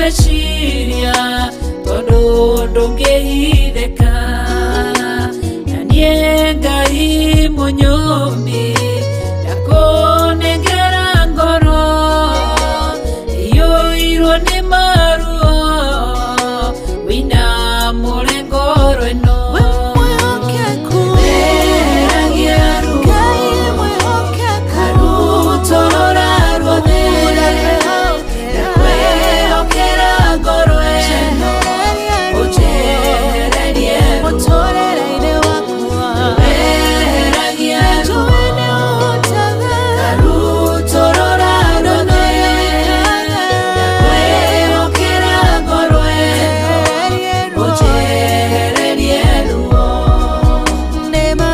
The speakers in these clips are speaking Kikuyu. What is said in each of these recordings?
Meciria tondũ ndũngĩhithĩka na niĩ Ngai mũnyũmbi ndakũnengera ngoro iyũirwo nĩ maruo wĩna mũre ngoro ĩno. We mwĩhokeku. Weheragia ruo. Ngai mwĩhokeku. Karutorora ruothe. Ndakwĩhokera ngoro ĩno. Ũnjehererie ruo. Mũtũrĩre-inĩ wakwa. Weheragia ruo. Njũĩ nĩ ũhotaga. Karutorora ruothe. Ndakwĩhokera ngoro ĩno. Ũnjehererie ruo. Nĩma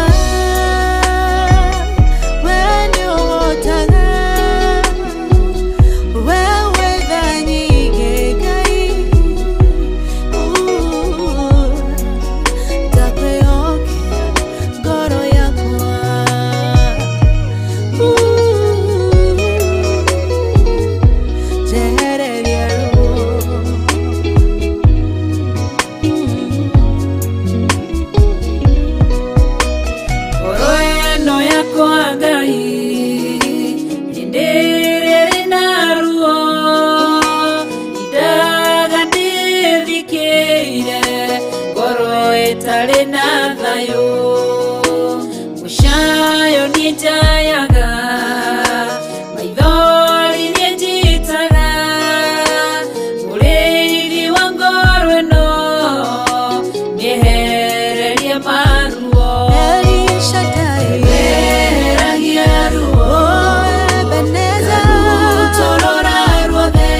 we nĩũhotaga, we wĩ tha nyingĩ Ngai, ndakwĩhokera ngoro yakwa, njehereria ruo. Ngoro ĩno yakwa Ngai hĩndĩ ĩrĩa ĩrĩ na ruo indaga ndĩthikĩire ngoro ĩtarĩ na thayũ mũcayo niĩ njayaga maithori niĩ njitaga mũrĩithi wa ngoro ĩno mĩehererie maruo. El Shaddai. Weheragia ruo. Oh, Ebenezer. Karutorora ruothe.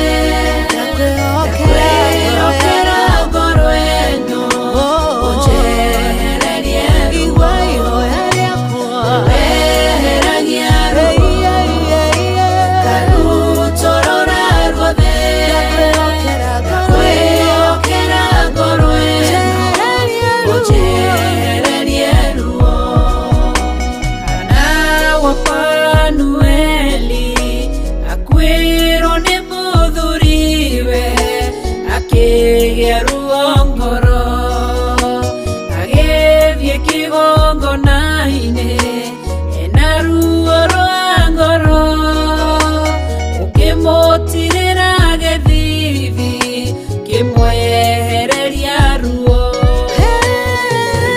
Ndakwĩhokera. Ndakwĩhokera ngoro ĩno. Oh. Ũnjehererie ruo. Igua ihoya rĩakwa. Weheragia ruo. Karutorora ruothe. Ndakwĩhokera ngoro ĩno. Ndakwĩhokera ngoro ĩno. Njehererie ruo. Ũnjehererie ruo. Hana wa Fanueli akuĩrwo nĩ mũthuriwe akĩgĩa ruo ngoro agĩthiĩ kĩgongona-inĩ ena ruo rwa ngoro ũkĩmũtirĩra gĩthithi kĩmwehereria ruo.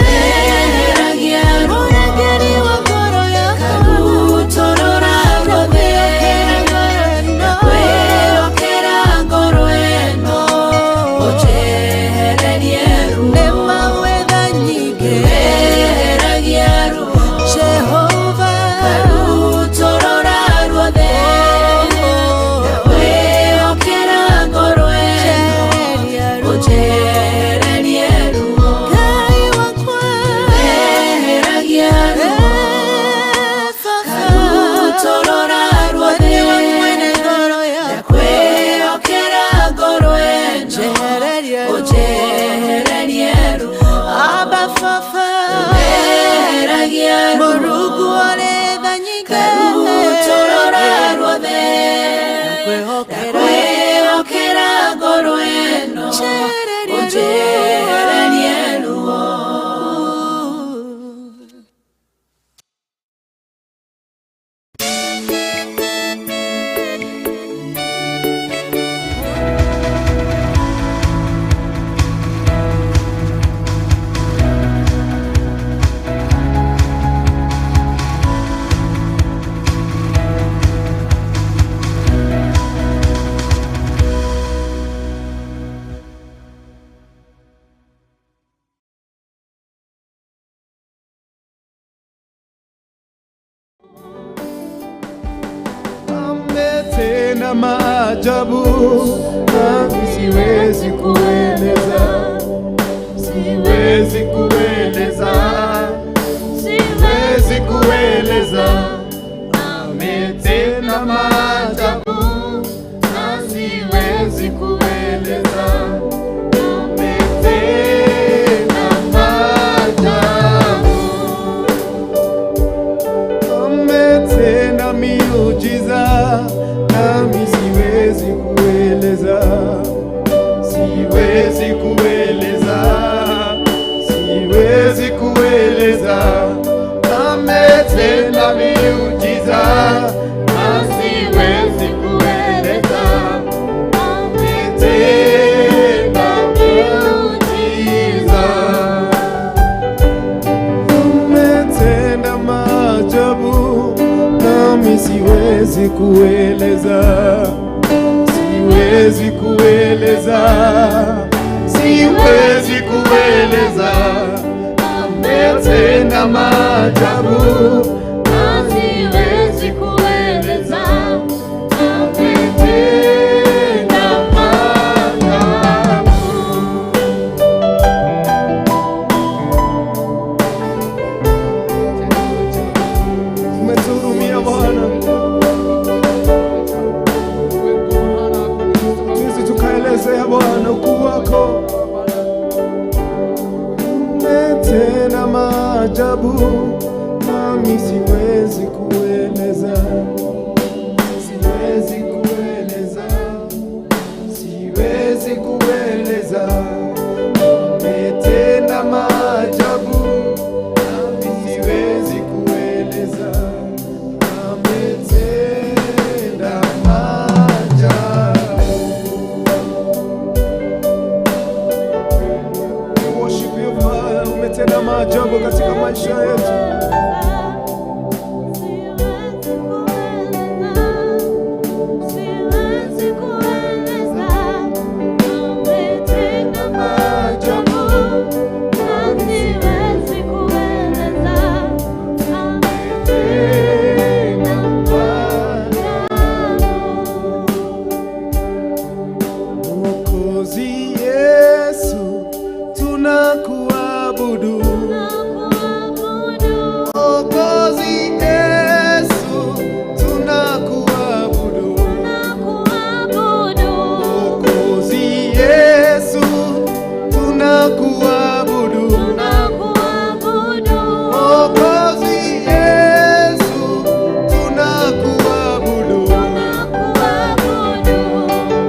Weheragia ruo. Mũrangĩri wa ngoro yakwa. Karutorora ruothe. Ndakwĩhokera ngoro ĩno. Ũnjehererie ruo. Nĩma wĩ tha nyingĩ. Weheragia ruo. Jehova. Karutorora ruothe. Ndakwĩhokera ngoro ĩno. Njehereria ruo. Ũnjehererie ruo. Ngai wakwa. Weheragia ruo. Karutorora ruothe. Nĩwe mwene ngoro yakwa. Ndakwĩhokera ngoro ĩno. Njehererie ruo. Ũnjehererie ruo. Abba Baba. Weheragia ruo. Mũrungu ũrĩ tha nyingĩ. Karutorora ruothe. Ndakwĩhokera. Ndakwĩhokera ngoro ĩno. Njehererie ruo. Ũnjehererie ruo. Ametenda maajabu nami siwezi kueleza, siwezi kueleza, siwezi kueleza. Ametenda maajabu na siwezi kueleza. Ametenda maajabu. Ametenda miujiza nami siwezi kueleza. siwezi kueleza, siwezi kueleza. Ametenda miujiza na siwezi kueleza. Ametenda miujiza. Umetenda maajabu nami siwezi kueleza, siwezi kueleza, siwezi kueleza. Ametenda maajabu Na siwezi kueleza. Ametenda maajabu. Umetuhurumia Bwana, tuwezi tukaelezea Bwana ukuu wako. Umetenda maajabu nami siwezi kueleza, siwezi kueleza, siwezi kueleza. Umetenda maajabu nami siwezi kueleza. Ametenda maajabu. We worship you, Father. Umetenda maajabu katika maisha yetu. Siwezi kueleza. Ametenda maajabu. Na siwezi kueleza. Ametenda maajabu. Mwokozi Yesu, tunakuabudu. Tunakuabudu. Mwokozi Yesu, tunakuabudu. Tunakuabudu. Mwokozi Yesu, tunakuabudu. Tunakuabudu. Mwokozi Yesu, tunakuabudu. Tunakuabudu.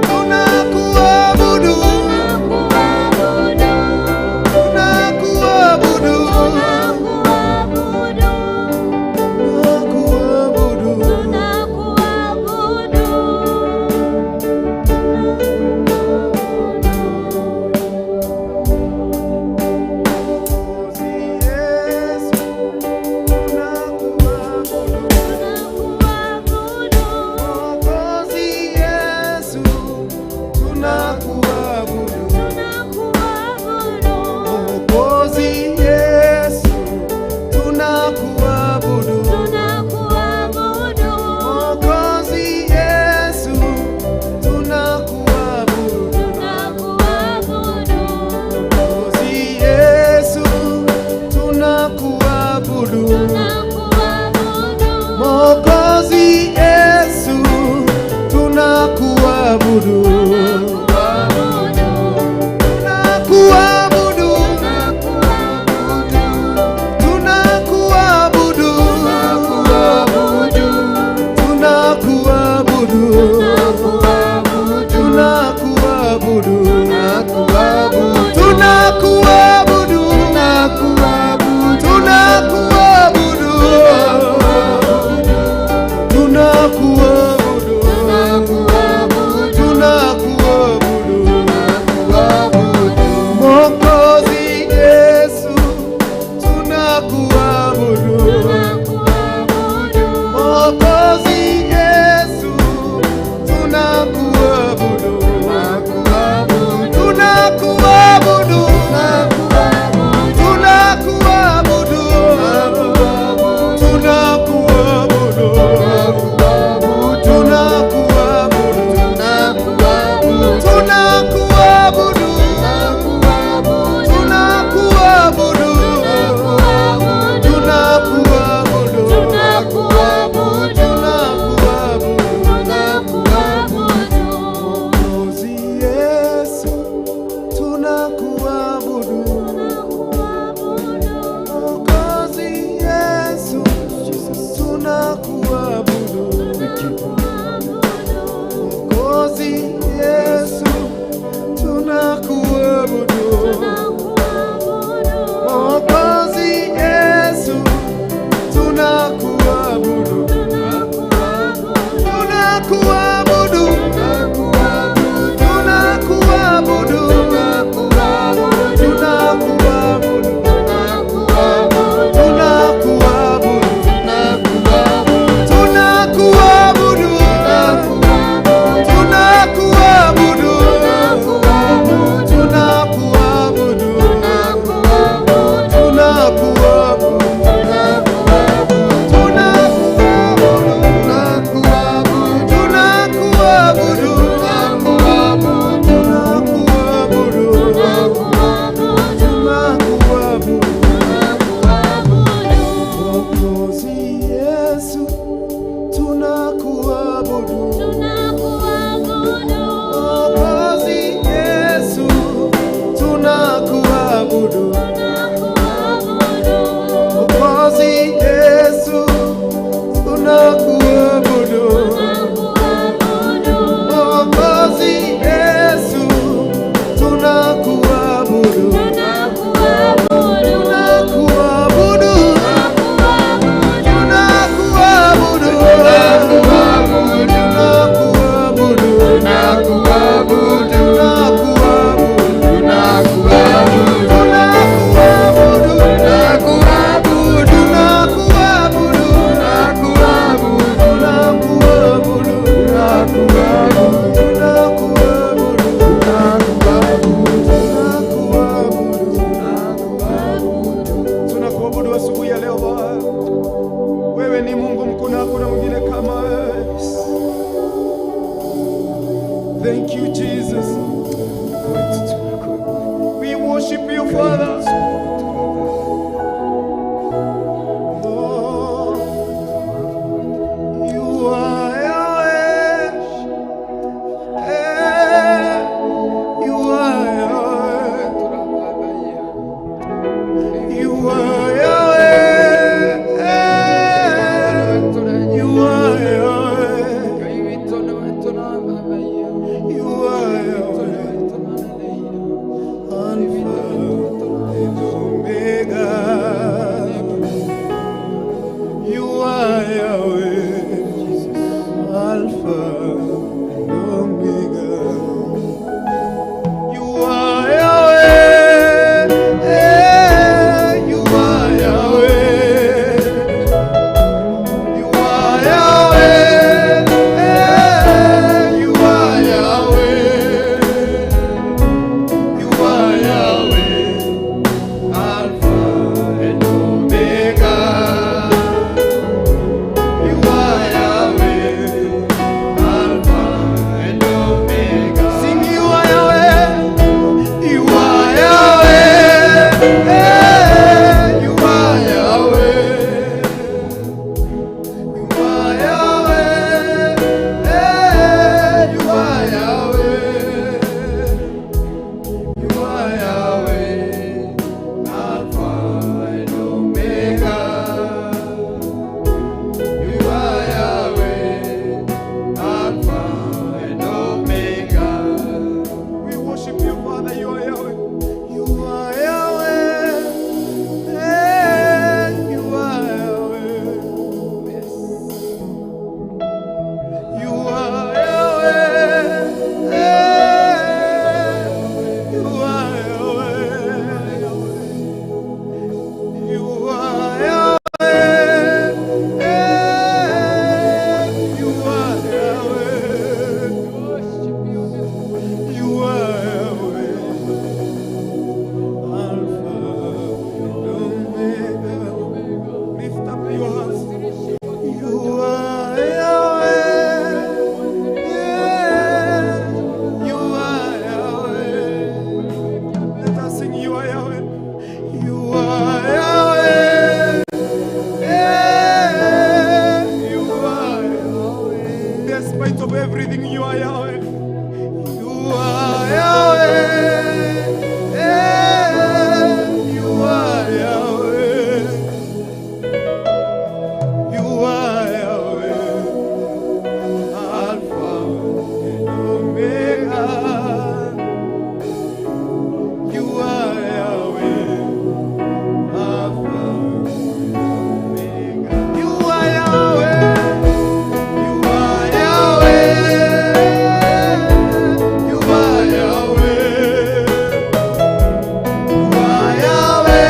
Tunakuabudu. Tunakuabudu. Tunakuabudu. Tunakuabudu. Tunakuabudu. Tunakuabudu. Mwokozi Yesu, tunakuabudu. Tunakuabudu. Mwokozi Yesu, tunakuabudu. Tunakuabudu. Mwokozi Yesu, tunakuabudu. Tunakuabudu. Mwokozi Yesu, tunakuabudu. Tunakuabudu. Mwokozi Yesu, tunakuabudu. Tunakuabudu. Mwokozi Yesu, tunakuabudu. Tunakuabudu. Jesus. We worship you, Father. Oh, you are Yahweh. Eh, you are Yahweh. You are Yahweh. Eh, you are Yahweh. You are Yahweh. Alpha and Omega. You are Yahweh. Alpha and Omega. You are Yahweh. Eh, you are Yahweh. You are Yahweh. Eh, you are Yahweh. You are Yahweh, Alpha and Omega. You are Yahweh, Alpha and Omega. Sing, you are Yahweh. You are Yahweh. Eh, you are Yahweh. You are Yahweh. Eh, you are Yahweh. You are Yahweh, Alpha and Omega. You are Yahweh, Alpha and Omega. We worship you, Father. You are Yahweh. You are Yahweh. Eh, you are Yahweh. You are Yahweh. Eh, you are Yahweh. You are Yahweh. Eh, you are Yahweh. You are Yahweh. Alpha and Omega. Lift up your hands. You are Yahweh. Yeah. You are Yahweh. Let us sing, you are Yahweh. You are Yahweh. Yeah. You are Yahweh. Despite of everything, you are Yahweh. You are Yahweh. Yeah. You are Yahweh. You are Yahweh. Alpha and Omega. You are Yahweh. Alpha and Omega. You are Yahweh. You are Yahweh. You are Yahweh. You are Yahweh.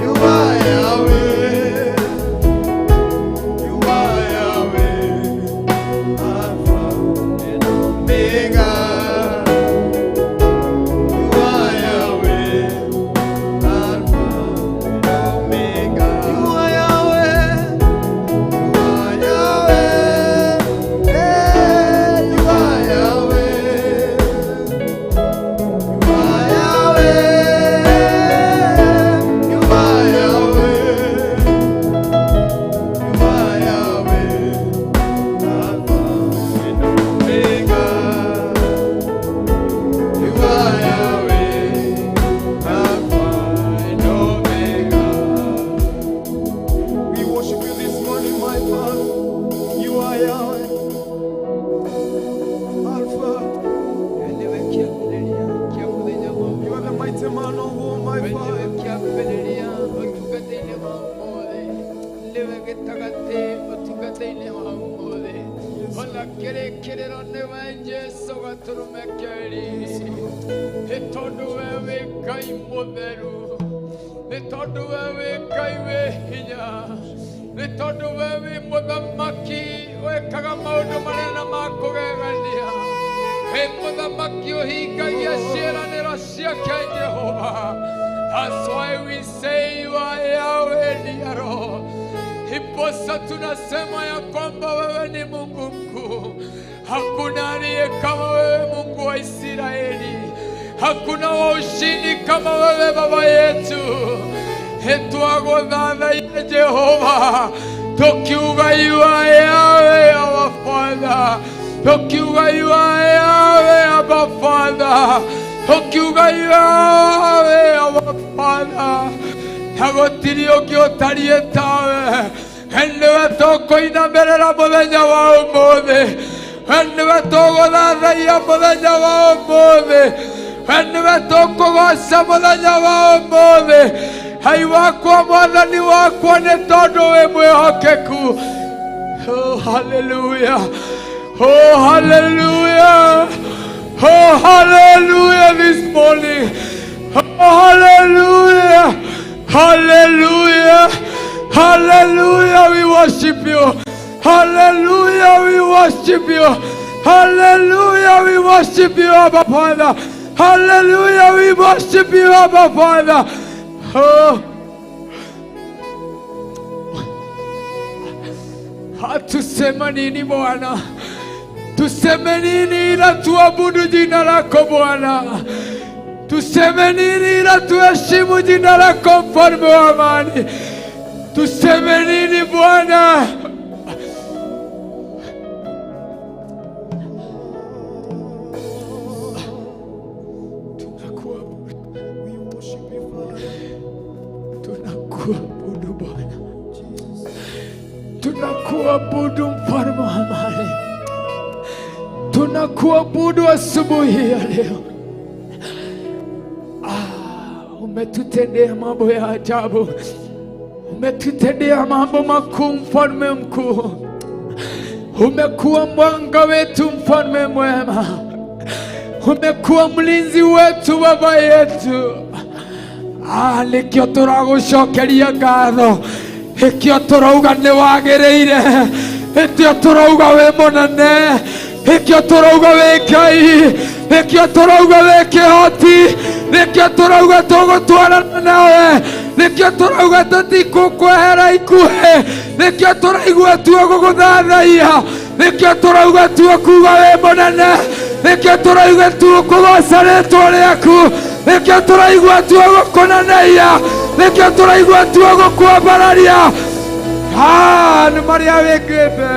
You are Yahweh. You are Yahweh. Alpha and Omega. You are Yahweh. Alpha and Omega. You are Yahweh. You are Yahweh. Eh, you are Yahweh. You are Yahweh. You are Yahweh. You are Yahweh. Alpha and Omega. You are Yahweh. Alpha and Omega. We worship you this morning, my Father. You are Yahweh. Alpha. You are the mighty man of war, my Father. Kĩambĩrĩria ũtungata-inĩ wa ũmũthĩ nĩwe gĩtagatĩ ũtungata-inĩ wa ũmũthĩ ona kĩrĩkĩrĩro nĩwe Jesũ gatũrũme kerĩ nĩ tondũ we wĩ Ngai mũtheru nĩ tondũ we wĩ Ngai wĩ hinya nĩ tondũ we wĩ mũthamaki wĩkaga maũndũ manene ma kũgegania wĩ mũthamaki ũhingagia ciĩranĩro ciake Jehova. That's why we say you are Yahweh, dear Lord. Iposa tunasema ya kwamba wewe ni Mungu mkuu, hakuna aliye kama wewe, Mungu wa Israeli, hakuna wa ushindi kama wewe Baba yetu. Hetwagothathaia Jehova tukiuga you are Yahweh our Father, tukiuga you are Yahweh our Father, tukiuga you are Yahweh our Father. Na gũtirĩ ũngĩ ũtariĩ tawe. Nĩwe tũkũinamĩrĩra mũthenya wa ũmũthĩ, nĩwe tũgũthathaiya mũthenya wa ũmũthĩ, nĩwe tũkũgoca mũthenya wa ũmũthĩ. Hai wakwa, mwathani wakwa, nĩ tondũ wĩ mwĩhokeku. Oh, hallelujah. Oh, hallelujah. Oh, hallelujah this morning. Oh, hallelujah. Hallelujah. Hallelujah. We worship you. Hallelujah. We worship you. Hallelujah. We worship you, Abba Father. Hallelujah. We worship you, Abba Father. Oh. Hatusema nini Bwana? Tuseme nini ila tuabudu jina lako Bwana? Tuseme nini ila tuheshimu jina lako mfalme wa amani? Tuseme nini Bwana? Tunakuabudu, We worship you, Father. Tunakuabudu Bwana, tunakuabudu mfalme wa amani, tunakuabudu asubuhi ya leo. Ah, umetutendea mambo ya ajabu, umetutendea mambo makuu, mfalme mkuu. Umekuwa mwanga wetu, mfalme mwema, umekuwa mlinzi wetu, baba yetu. Ah, nĩkĩo tũragũcokeria ngatho, nĩkĩo tũrauga nĩ wagĩrĩire, nĩkĩo tũrauga wĩ mũnene, nĩkĩo tũrauga wĩ Ngai, nĩkĩo tũrauga wĩ kĩhoti, nĩkĩo tũrauga tũgũtwarana nawe, nĩkĩo tũrauga tũtikũkwehera ikuhĩ, nĩkĩo tũraigua tuogũgũthathaia, nĩkĩo tũrauga tuokuga wĩ mũnene, nĩkĩo tũrauga tuokũgoca rĩtwa rĩaku, nĩkĩo tũraigua tuogũkũneneia, nĩkĩo tũraigua tuogũkwambararia. Ah, nĩ marĩa wĩkĩte.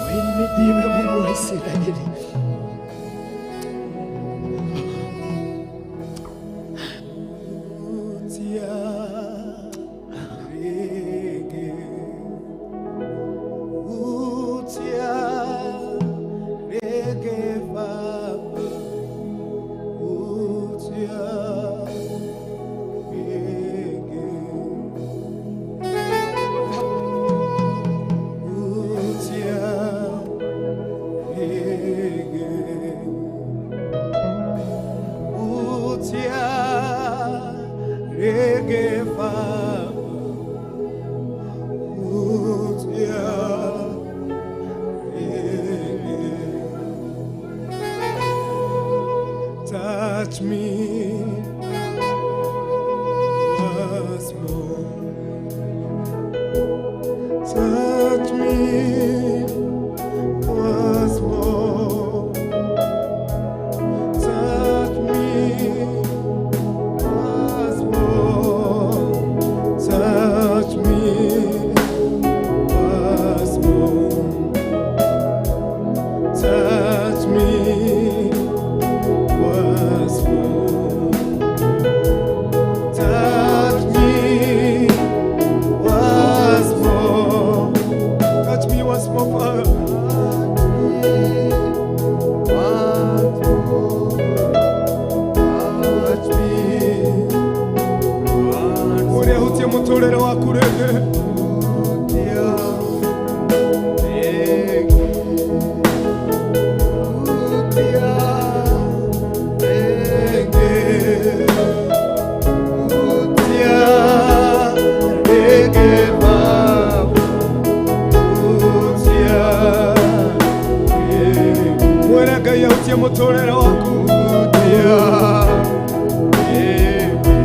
Uhimidiwe Mungu wa Israeli. Utia rege, utia rege Baba, utia rege, utia rege. Utia rege Baba, utia rege. Touch me once more. Touch me once more. Touch me once more. Touch me once more. Touch me once more. Touch me once more. Touch me once more, Father. Touch me. Ũrĩa hutie mũtũrĩre waku rĩngĩ. Rĩngĩ. Hutia rĩngĩ Baba. Hutia rĩngĩ. Mwĩre Ngai ahutie mũtũrĩre waku. Hutia rĩngĩ.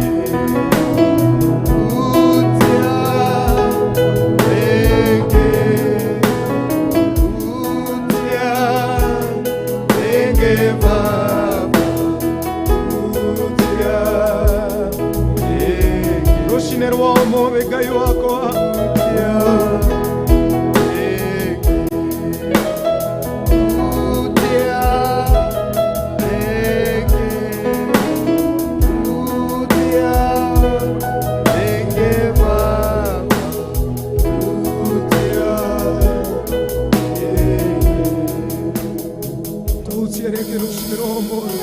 Rũcinĩ rũcinĩ rwa ũmũthĩ.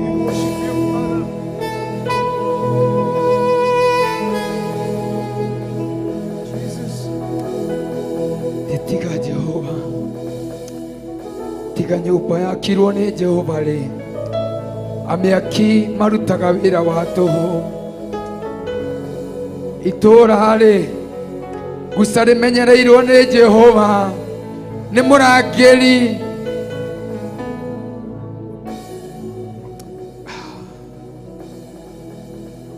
We worship you, Father. Jesus. Tiga Jehova, tiga nyũmba yakirwo nĩ Jehova rĩ, amĩaki marutaga wĩra wa tũhũ. Itũũra rĩ, guca rĩmenyereirwo nĩ Jehova, nĩ mũrangĩri.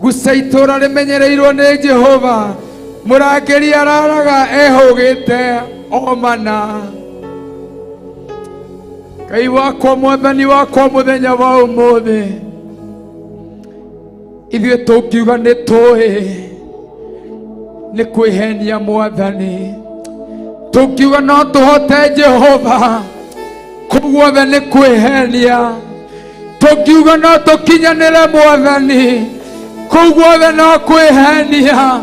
Guca itũũra rĩmenyereirwo nĩ Jehova, mũrangĩri araraga ehũgĩte omana. Ngai wakwa, mwathani wakwa, mũthenya wa ũmũthĩ ithuĩ tũngiuga nĩ tũĩ nĩ kwĩhenia mwathani, tũngiuga no tũhote Jehova kũu guothe nĩ kwĩhenia, tũngiuga no tũkinyanĩre mwathani kũu guothe no kwĩhenia.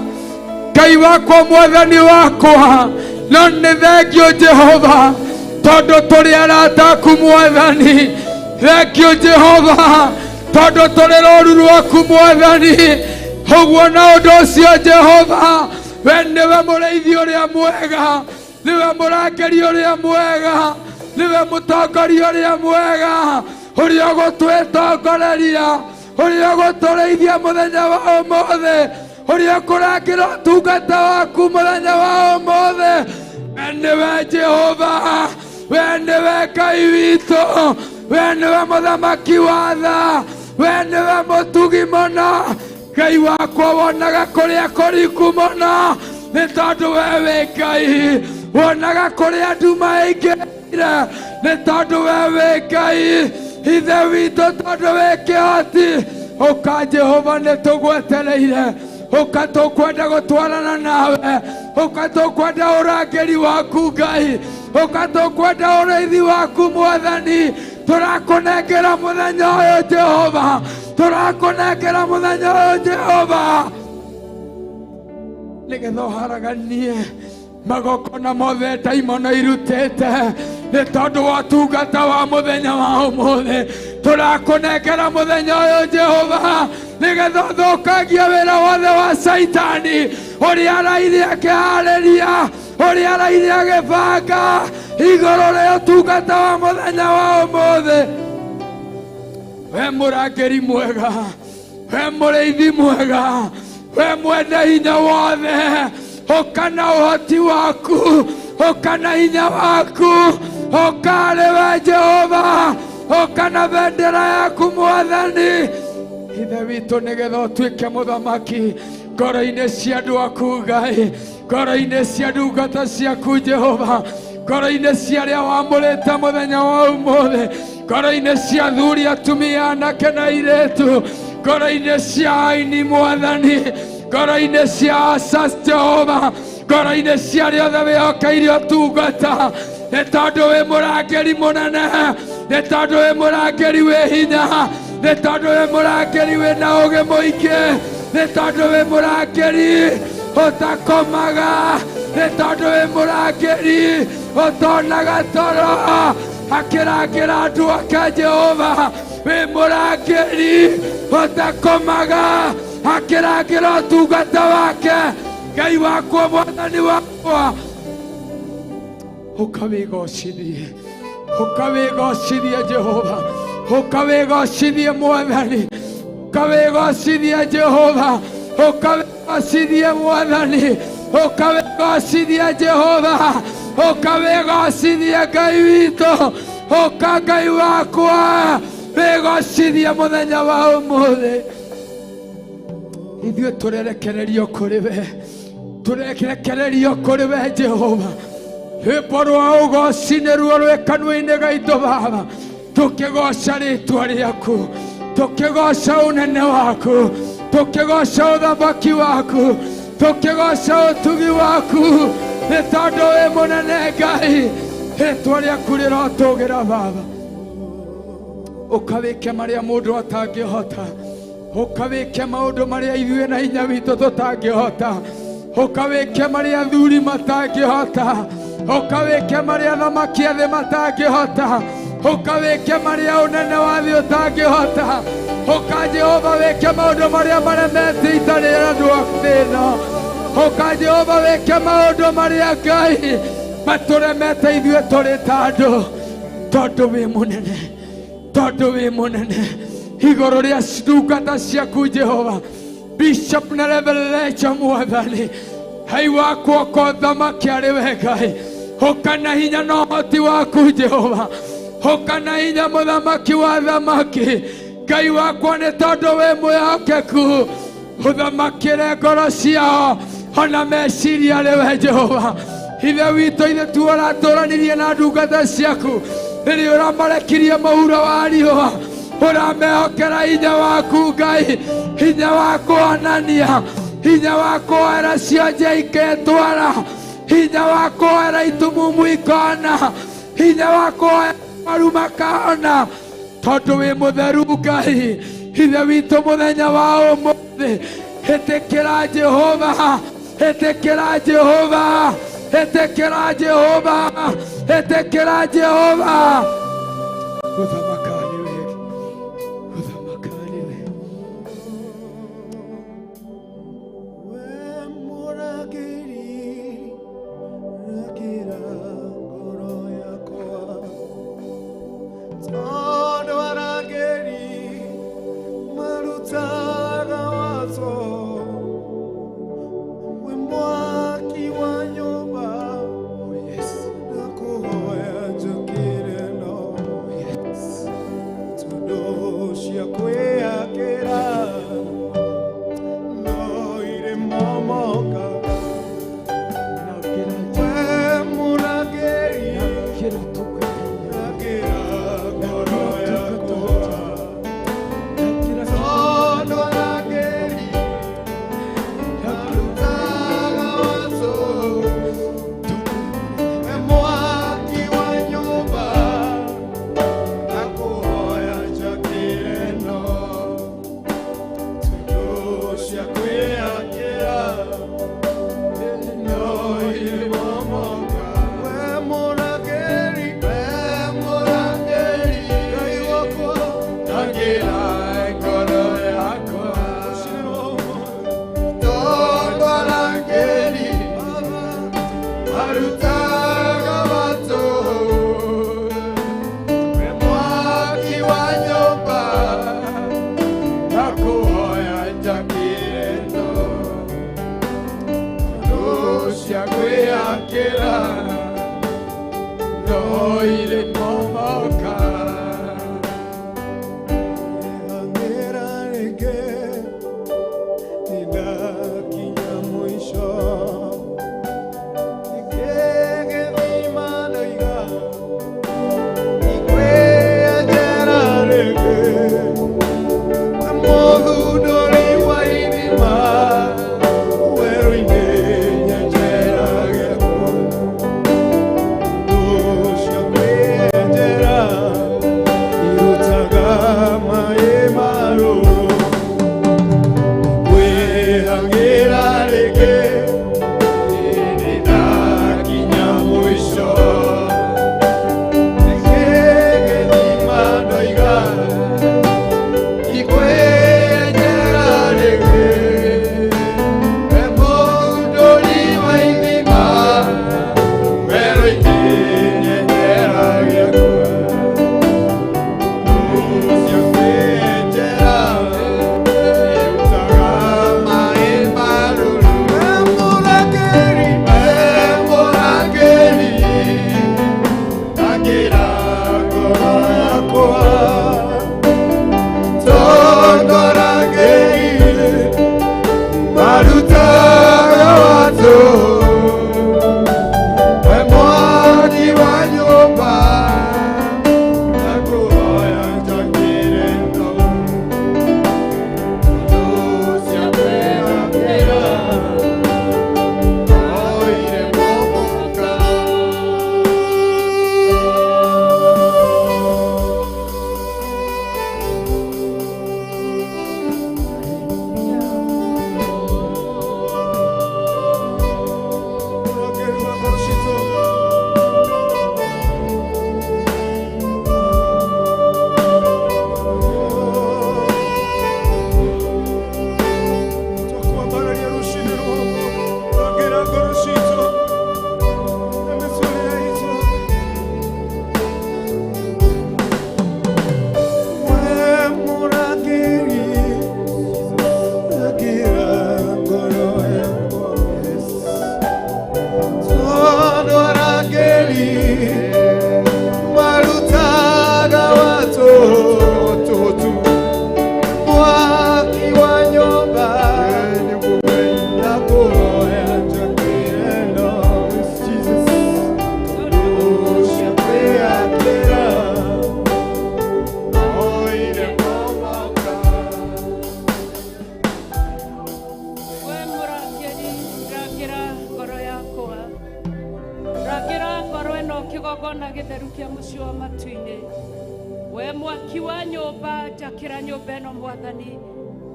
Ngai wakwa, mwathani wakwa, no nĩ thengio Jehova tondũ tũrĩ arata aku mwathani. Thengio Jehova tondũ tũrĩ rũru rwaku mwathani. Ũguo na ũndũ ũcio Jehova, we nĩwe mũrĩithi ũrĩa mwega, nĩwe mũrangĩri ũrĩa mwega, nĩwe mũtongoria ũrĩa mwega, ũrĩa ũgũtwĩtongoreria, ũrĩa ũgũtũrĩithia mũthenya wa ũmũthĩ, ũrĩa ũkũrangĩra ũtungata waku mũthenya wa ũmũthĩ. We nĩwe Jehova, we nĩwe Ngai witũ, we nĩwe mũthamaki wa tha, we nĩwe mũtugi mũno. Ngai wakwa, wonaga kũrĩa kũriku mũno, nĩ tondũ we wĩ Ngai. Wonaga kũrĩa nduma ĩingĩrĩire, nĩ tondũ we wĩ Ngai. Ithe witũ, tondũ wĩ kĩhoti, ũka Jehova, nĩ tũgwetereire. Ũka, tũkwenda gũtwarana nawe. Ũka, tũkwenda ũrangĩri waku Ngai. Ũka, tũkwenda ũrĩithi waku mwathani. Tũrakũnengera mũthenya ũyũ Jehova, tũrakũnengera mũthenya ũyũ Jehova, nĩgetha ũharaganie magongona mothe ndaimono irutĩte nĩ tondũ wa ũtungata wa mũthenya wa ũmũthĩ. Tũrakũnengera mũthenya ũyũ Jehova, nĩgetha ũthũkangie wĩra wothe wa Caitani ũrĩa araire akĩharĩria, ũrĩa araire agĩbanga igũrũ rĩa ũtungata wa mũthenya wa ũmũthĩ. We mũrangĩri mwega, we mũrĩithi mwega, we mwene hinya wothe, ũka na ũhoti waku, ũka na hinya waku, ũka arĩ we Jehova, ũka na bendera yaku mwathani Ithe witũ, nĩgetha ũtuĩke mũthamaki ngoro-inĩ cia andũ aku Ngai, ngoro-inĩ cia ndungata ciaku Jehova, ngoro-inĩ cia arĩa wamũrĩte mũthenya wa ũmũthĩ, ngoro-inĩ cia athuri, atumia, anake na airĩtu, ngoro-inĩ cia aini mwathani, ngoro-inĩ cia asas Jehova, ngoro-inĩ cia arĩa othe wĩhokeire ũtungata, nĩ tondũ wĩ mũrangĩri mũnene, nĩ tondũ wĩ mũrangĩri wĩ hinya, nĩ tondũ wĩ mũrangĩri wĩ na ũgĩ mũingĩ, nĩ tondũ wĩ mũrangĩri ũtakomaga, nĩ tondũ wĩ mũrangĩri ũtonaga toro akĩrangĩra andũ ake Jehova. Wĩ mũrangĩri ũtakomaga akĩrangĩra ũtungata wake. Ngai wakwa, mwathani wakwa, ũkawĩgocithie, ũkawĩgocithie Jehova, ũkawĩgocithie mwathani, ũkawĩgocithie Jehova, ũkawĩgocithie mwathani, ũkawĩgocithie Jehova, ũkawĩgocithie Ngai witũ. Ũka Ngai wakwa, wĩgocithie mũthenya wa ũmũthĩ. Ithuĩ tũrerekererio kũrĩ we, tũrerekererio kũrĩ we Jehova. Rwĩmbo rwa ũgoci nĩruo rwĩ kanua-inĩ gaitũ Baba, tũkĩgoca rĩtwa rĩaku, tũkĩgoca ũnene waku, tũkĩgoca ũthamaki waku, tũkĩgoca ũtugi waku, nĩ tondũ wĩ mũnene Ngai. Rĩtwa rĩaku rĩrotũgĩra Baba. Ũkawĩke marĩa mũndũ atangĩhota, ũkawĩke maũndũ marĩa ithuĩ na hinya witũ tũtangĩhota, ũkawĩke marĩa athuri matangĩhota. Ũka wĩke marĩa athamaki a thĩ matangĩhota. Ũka wĩke marĩa ũnene wa thĩ ũtangĩhota. Ũka Jehova wĩke maũndũ marĩa maremete itarĩ andũ a thĩ ĩno. Ũka Jehova wĩke maũndũ marĩa Ngai matũremete ithuĩ tũrĩ ta andũ, tondũ wĩ mũnene, tondũ wĩ mũnene igũrũ rĩa ndungata ciaku Jehova. Bishop na Reverend Rachel Mwathani, hai wakwa ũka ũthamaki arĩ we Ngai. Ũka na hinya na ũhoti waku Jehova, ũka na hinya mũthamaki wa thamaki. Ngai wakwa nĩ tondũ wĩ mwĩhokeku, ũthamakĩre ngoro ciao ona meciria arĩ we Jehova. Ithe witũ, ithe tu ũratũranirie na ndungata ciaku rĩrĩa ũramarekirie mũhuro wa riũa, ũramehokera hinya waku Ngai, hinya wa kuonania, hinya wa kuoera cionje iketwara, hinya wa kuoera itumumu ikona, hinya wa kuoera maru makahona, tondũ wĩ mũtheru Ngai. Ithe witũ, mũthenya wa ũmũthĩ ĩtĩkĩra Jehova, ĩtĩkĩra Jehova, ĩtĩkĩra Jehova, ĩtĩkĩra Jehova. Gũthamaka nĩwe, gũthamaka nĩwe. We mũrangĩri, rangĩra ngoro yakwa, tondũ arangĩri marutaga watho. Wĩ mwaki wa nyũmba, Oh, yes. ndakũhoya njũkĩre no Yes. tondũ cia kwĩyakĩra no irĩ momoka. Nakĩra We mũrangĩri, nakĩra tũkatenya. rangĩra ngoro yakwa, Nakĩra tondũ arangĩri marutaga watho. We mwaki wa nyũmba, ndakũhoya njakĩre no tondũ cia kwĩyakĩra no irĩ momoka. We mũrangĩri, we mũrangĩri, Ngai wakwa, rangĩra ngoro yakwa, tondũ arangĩri marutaga watho. We mwaki wa nyũmba, ndakũhoya njakĩre no tondũ cia kwĩyakĩra no irĩ momoka. Hangĩra rĩngĩ nĩndakinya mũico, ngĩgĩthima ndoiga ndikwĩyenjera rĩngĩ. Mũthundũri wa irima werũ-inĩ nyenjera gĩakwa, cia kwĩyakĩra. Kĩgongona gĩtheru kĩa mũciĩ wa matu-inĩ. We mwaki wa nyũmba, njakĩra nyũmba ĩno Mwathani,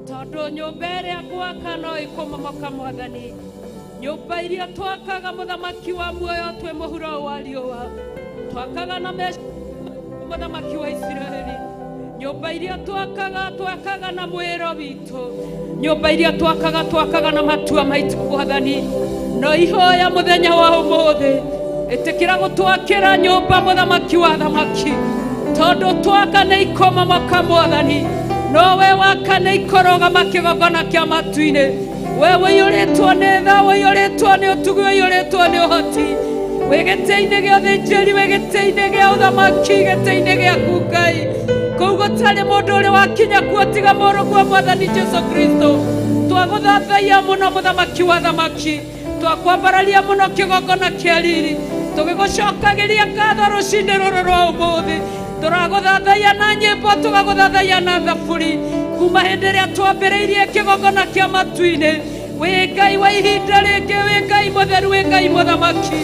tondũ nyũmba ĩrĩa ngwaka no ĩkũmomoka Mwathani. Nyũmba iria twakaga mũthamaki wa muoyo twĩ mũhuro wa riũa, twakaga na meci mũthamaki wa Isiraeli. Nyũmba iria twakaga twakaga na mwĩro witũ, nyũmba iria twakaga twakaga na matua maitũ Mwathani. No ihoya mũthenya wa ũmũthĩ, ĩtĩkĩra gũtwakĩra nyũmba mũthamaki wa thamaki, tondũ twaka nĩ ikomomoka Mwathani, no we waka nĩ ikũrũgama kĩgongona kĩa matu-inĩ. We ũiyũrĩtwo nĩ tha, ũiyũrĩtwo nĩ ũtugi, ũiyũrĩtwo nĩ ũhoti, wĩ gĩtĩ-inĩ gĩa ũthĩnjĩri, wĩ gĩtĩ-inĩ gĩa ũthamaki, gĩtĩ-inĩ gĩaku Ngai. Kũu gũtarĩ mũndũ ũrĩ wakinya kuo tiga mũrũguo Mwathani Jesu Kristo. Twagũthathaiya mũno mũthamaki wa thamaki, twakwambararia mũno kĩgongona kĩa riri, tũgĩgũcokagĩria ngatho rũcinĩ rũrũ rwa ũmũthĩ. Tũragũthathaiya na nyĩmbo, tũgagũthathaiya na thaburi, kuma hĩndĩ ĩrĩa twambĩrĩirie kĩgongona kĩa matu-inĩ. Wĩ Ngai wa ihinda rĩngĩ, wĩ Ngai mũtheru, wĩ Ngai mũthamaki.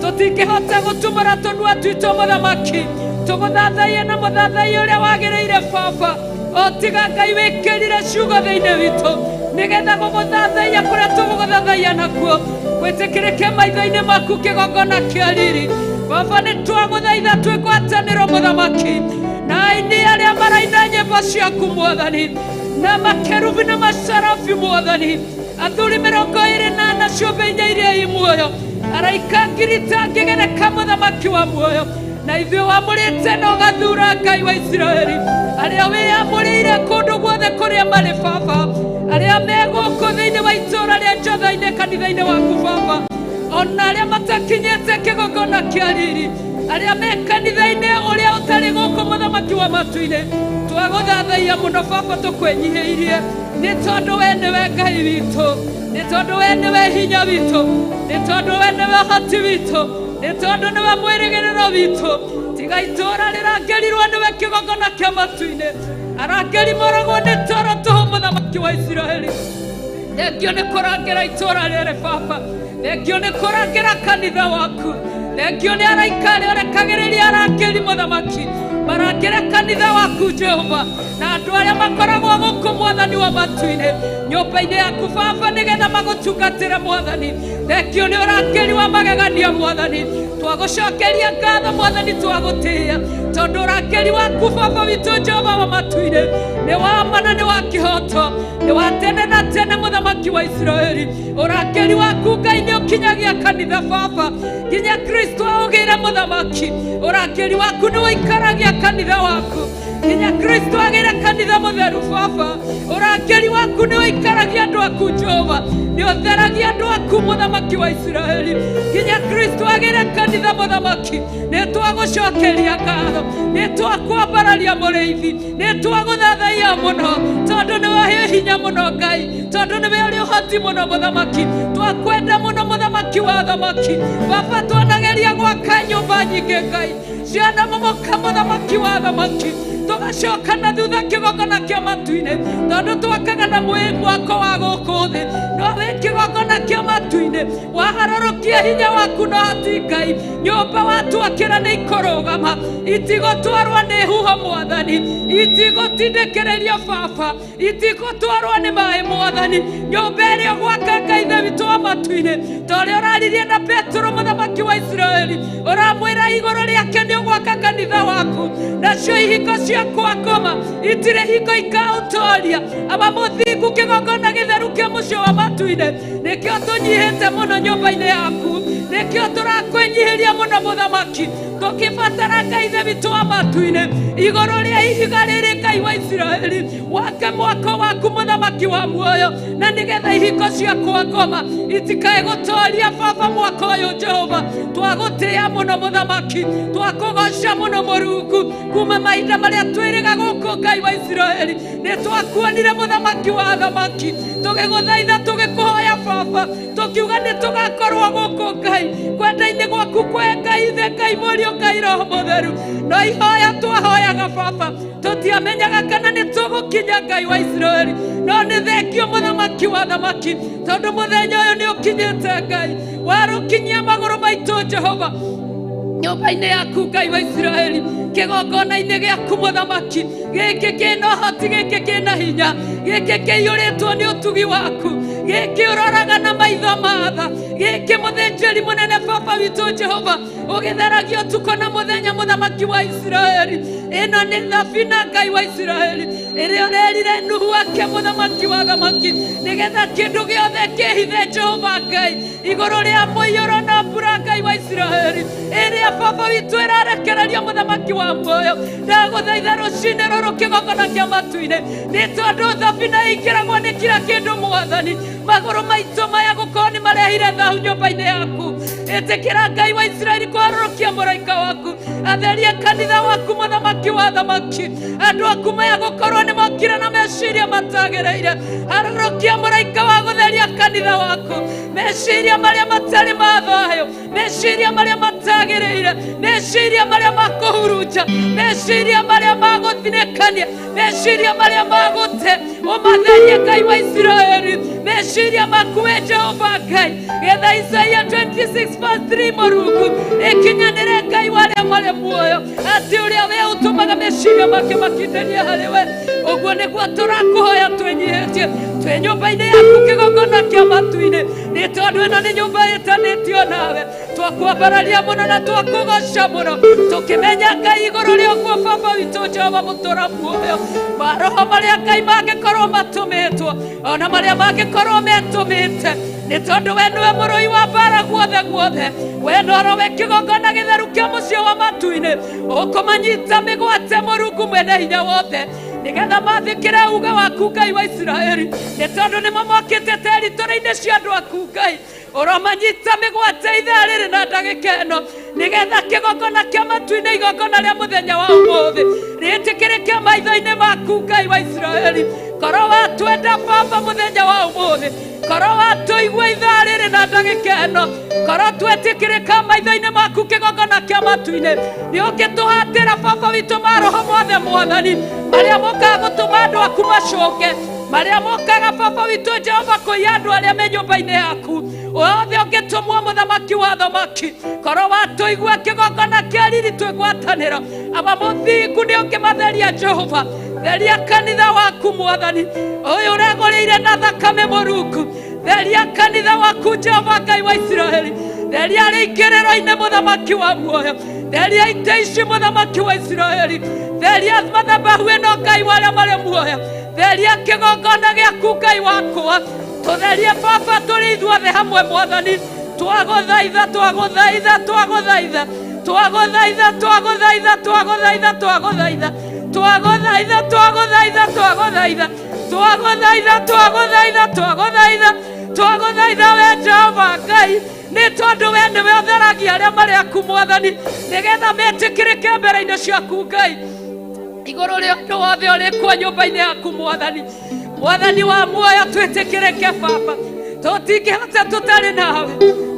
Tũtingĩhota gũtumũra tũnua twitũ mũthamaki, tũgũthathaiye na mũthathaiya ũrĩa wagĩrĩire Baba, o tiga Ngai wĩkĩrire ciugo thĩinĩ witũ, nĩgetha gũgũthathaiya kũrĩa tũgũgũthathaiya nakuo gwĩtĩkĩrĩke maitho-inĩ maku kĩgongona kĩa riri. Baba, nĩ twagũthaitha twĩ ngwatanĩro mũthamaki, na aini arĩa maraina nyĩmbo ciaku Mwathani, na makerubi na macarabi Mwathani, athuri 24 ciũmbe inya iria i muoyo, araika ngiri itangĩgereka mũthamaki wa muoyo, na ithuĩ wamũrĩte na ũgathura Ngai wa Isiraeli, arĩa wĩyamũrĩire kũndũ guothe kũrĩa marĩ Baba, arĩa me gũkũ thĩinĩ wa itũũra rĩa Njotha-inĩ kanitha-inĩ waku Baba, ona arĩa matakinyĩte kĩgongona kĩa riri, arĩa me kanitha-inĩ ũrĩa ũtarĩ gũkũ mũthamaki wa matu-inĩ. Twagũthathaiya mũno Baba, tũkwĩnyihĩirie, nĩ tondũ we nĩwe Ngai witũ, nĩ tondũ we nĩwe hinya witũ, nĩ tondũ we nĩwe ũhoti witũ, nĩ tondũ nĩwe mwĩrĩgĩrĩro witũ. Tiga itũũra rĩrangĩrirwo nĩwe kĩgongona kĩa matu-inĩ, arangĩri moragwo nĩ toro tũhũ mũthamaki wa Isiraeli. Thengio nĩ kũrangĩra itũũra rĩrĩ Baba, thengio nĩ kũrangĩra kanitha waku, thengio nĩ araika arĩa ũrekagĩrĩria arangĩri mũthamaki marangĩre kanitha waku Jehova, na andũ arĩa makoragwo gũkũ Mwathani wa matu-inĩ nyũmba-inĩ yaku Baba, nĩgetha magũtungatĩre Mwathani. Thengio nĩ ũrangĩri wa magegania Mwathani. Twagũcokeria ngatho Mwathani, twagũtĩĩa, tondũ ũrangĩri waku Baba witũ Jehova wa matu-inĩ nĩ wa ma na nĩ wa kĩhoto, nĩ wa tene na tene mũthamaki wa Isiraeli. Ũrangĩri waku Ngai nĩ ũkinyagia kanitha Baba nginya Kristo aũgĩre mũthamaki. Ũrangĩri waku nĩ ũikaragia kanitha waku nginya Kristo agĩre kanitha mũtheru Baba. Ũrangĩri waku nĩ ũikaragia andũ aku Jehova, nĩ ũtheragia andũ aku mũthamaki wa Isiraeli nginya Kristo agĩre kanitha mũthamaki. Nĩ twagũcokeria ngatho, nĩ twakwambararia mũrĩithi, nĩ twagũthathaiya mũno, tondũ nĩ wahe hinya mũno Ngai, tondũ nĩwe ũrĩ ũhoti mũno mũthamaki. Twakwenda mũno mũthamaki wa thamaki Baba. Twanageria gwaka nyũmba nyingĩ Ngai, ciana momoka mũthamaki wa thamaki, tũgacoka na thutha kĩgongona kĩa matu-inĩ, tondũ twakaga na mwako wa gũkũ thĩ, no wĩ kĩgongona kĩa matu-inĩ waharũrũkia hinya waku na ũhoti Ngai. Nyũmba watwakĩra nĩ ikũrũgama, itigũtwarwo nĩ huho Mwathani, itigũtindĩkĩrĩrio Baba, itigũtwarwo nĩ maĩ Mwathani. Nyũmba ĩrĩa ũgwaka Ngai Ithe witũ wa matu-inĩ, ta ũrĩa ũraririe na Petero mũthamaki wa Isiraeli, ũramwĩra igũrũ rĩake nĩ ũgwaka kanitha waku, nacio ihingo cia kwa ngoma itirĩ hingo ikaũtoria. Aba mũthingu kĩgongona gĩtheru kĩa mũciĩ wa matu-inĩ, nĩkĩo tũnyihĩte mũno nyũmba-inĩ yaku, nĩkĩo tũrakwĩnyihĩria mũno mũthamaki, tũkĩbatara Ngai Ithe witũ wa matu-inĩ igũrũ rĩa ihiga rĩrĩ Ngai wa Isiraeli, wake mwako waku mũthamaki wa muoyo, na nĩgetha ihingo cia kwa ngoma itikae gũtoria Baba mwaka ũyũ Jehova. Twagũtĩĩa mũno mũthamaki, twakũgoca mũno Mũrungu, kuma mahinda marĩa twĩrĩga gũkũ Ngai wa Isiraeli, nĩ twakuonire mũthamaki wa thamaki, tũgĩgũthaitha tũgĩkũhoya Baba, tũkiuga nĩ tũgakorwo gũkũ Ngai kwenda-inĩ gwaku kwe Ngai Ithe, Ngai Mũriũ, Ngai Roho Mũtheru. No ihoya twahoyaga Baba, tũtiamenyaga kana nĩ tũgũkinya Ngai wa Isiraeli, no nĩ thengio mũthamaki wa thamaki, tondũ mũthenya ũyũ nĩ ũkinyĩte Ngai, warũkinyia magũrũ maitũ Jehova. Nyũmba-inĩ yaku Ngai wa Isiraeli, kĩgongona-inĩ gĩaku mũthamaki, gĩkĩ kĩna ũhoti, gĩkĩ kĩna hinya, gĩkĩ kĩiyũrĩtwo nĩ ũtugi waku, gĩkĩ ũroraga na maitho matha, gĩkĩ mũthĩnjĩri mũnene baba witũ Jehova ũgĩtheragia ũtukũ na mũthenya mũthamaki wa Isiraeli. Ĩno nĩ thabina Ngai wa Isiraeli ĩrĩa ũrerire Nuhu ake mũthamaki wa thamaki, nĩgetha kĩndũ gĩothe kĩhithe Jehova Ngai igũrũ rĩa mũiyũro na mbura Ngai wa Isiraeli, ĩrĩa baba witũ ĩrarekereria mũthamaki wa muoyo. Ndagũthaitha rũcinĩ rũrũ kĩgongona kĩa matu-inĩ, nĩ tondũ thabina ĩingĩragwo nĩ kira kĩndũ mwathani. Magũrũ maitũ maya gũkorwo nĩ marehire thahu nyũmba-inĩ yaku. Ĩtĩkĩra Ngai wa Isiraeli kwarũrũkia mũraika waku atherie kanitha waku mũthamaki wa thamaki. Andũ aku maya gũkorwo nĩ mokire na meciria matagĩrĩire, harũrũkia mũraika wa gũtheria kanitha waku, meciria marĩa matarĩ ma thayũ, meciria marĩa matagĩrĩire, meciria marĩa makũhurunja, meciria marĩa magũthinĩkania, meciria marĩa magũte, ũmatherie Ngai wa Isiraeli, meciria maku we Jehova Ngai, getha Isaia 26 verse 3 Mũrungu ĩkinyanĩre Ngai wa arĩa marĩ muoyo, atĩ ũrĩa we ũtũmaga meciria make makindĩrie harĩ we. Ũguo nĩguo tũrakũhoya twĩnyihĩtie twĩ nyũmba-inĩ yaku kĩgongona kĩa matu-inĩ, nĩ tondũ ĩno nĩ nyũmba ĩtanĩtio nawe. Twakwambararia mũno na twakũgoca mũno, tũkĩmenya Ngai igũrũ rĩa ũguo baba witũ Jehova mũtũra muoyo, maroho marĩa Ngai mangĩkorwo matũmĩtwo ona marĩa mangĩkorwo metũmĩte, nĩ tondũ we nĩwe mũrũi wa mbara guothe guothe, we norowe kĩgongona gĩtheru kĩa mũciĩ wa matu-inĩ, ũkũmanyita mĩgwate Mũrungu mwene hinya wothe, nĩgetha mathĩkĩre uga waku Ngai wa Isiraeli, nĩ tondũ nĩmo mokĩte teritorĩ-inĩ cia andũ aku Ngai. Ũromanyita mĩgwate ithaa rĩrĩ na ndagĩka ĩno, nĩgetha kĩgongona kĩa matu-inĩ, igongona rĩa mũthenya wa ũmũthĩ rĩtĩkĩrĩke maitho-inĩ maku Ngai wa Isiraeli. Korwo watwenda baba mũthenya wa ũmũthĩ, korwo watũigua ithaa rĩrĩ na ndagĩka ĩno, korwo twetĩkĩrĩka maitho-inĩ maku kĩgongona kĩa matu-inĩ, nĩ ũngĩtũhatĩra baba witũ maroho mothe mwathani marĩa mokaga gũtũma andũ aku macoke, marĩa mokaga baba witũ Jehova kũiya andũ arĩa me nyũmba-inĩ yaku othe, ũngĩtũmwo mũthamaki wa thamaki, korwo watũigua kĩgongona kĩa riri twĩgwatanĩro, aba mũthingu nĩ ũngĩmatheria Jehova. Theria kanitha waku mwathani ũyũ ũregũrĩire na thakame Mũrungu. Theria kanitha waku Jehova Ngai wa Isiraeli, theria rĩingĩrĩro-inĩ mũthamaki wa muoyo, theria itĩ ici mũthamaki wa Isiraeli, theria mathabahu ĩno Ngai wa arĩa marĩ muoyo, theria kĩgongona gĩaku Ngai wakwa, tũtherie baba tũrĩ ithuothe hamwe mwathani. Twagũthaitha, twagũthaitha, twagũthaitha, twagũthaitha, twagũthaitha, twagũthaitha, twagũthaitha, twagũthaitha, twagũthaitha, twagũthaitha, twagũthaitha, twagũthaitha, twagũthaitha, twagũthaitha we Jehova Ngai, nĩ tondũ we nĩwe ũtheragia arĩa marĩ aku mwathani, nĩgetha metĩkĩrĩke mbere-inĩ ciaku Ngai. Igũrũ rĩa ũndũ wothe ũrĩkuo nyũmba-inĩ yaku mwathani, mwathani wa muoyo, twĩtĩkĩrĩke baba. Tũtingĩhota tũtarĩ nawe,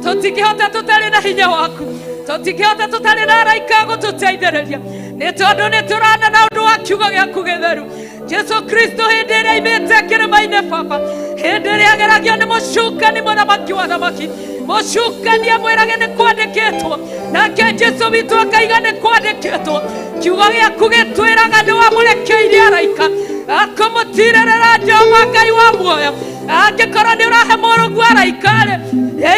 tũtingĩhota tũtarĩ na hinya waku, tũtingĩhota tũtarĩ na araika gũtũteithĩrĩria, nĩ tondũ nĩ tũrana na ũndũ wa kiugo gĩaku gĩtheru. Jesu Kristo hĩndĩ ĩrĩa aimĩte kĩrĩma-inĩ baba, hĩndĩ ĩrĩa ageragio nĩ mũcukani mũthamaki wa thamaki, mũcukani amwĩrage nĩ kwandĩkĩtwo, nake Jesu witũ akaiga nĩ kwandĩkĩtwo. Kiugo gĩaku gĩtwĩraga nĩ wamũrekeirie araika akũmũtirĩrĩra Jehova Ngai wa muoyo. Angĩkorwo nĩ ũrahe mũrũgu araika-rĩ,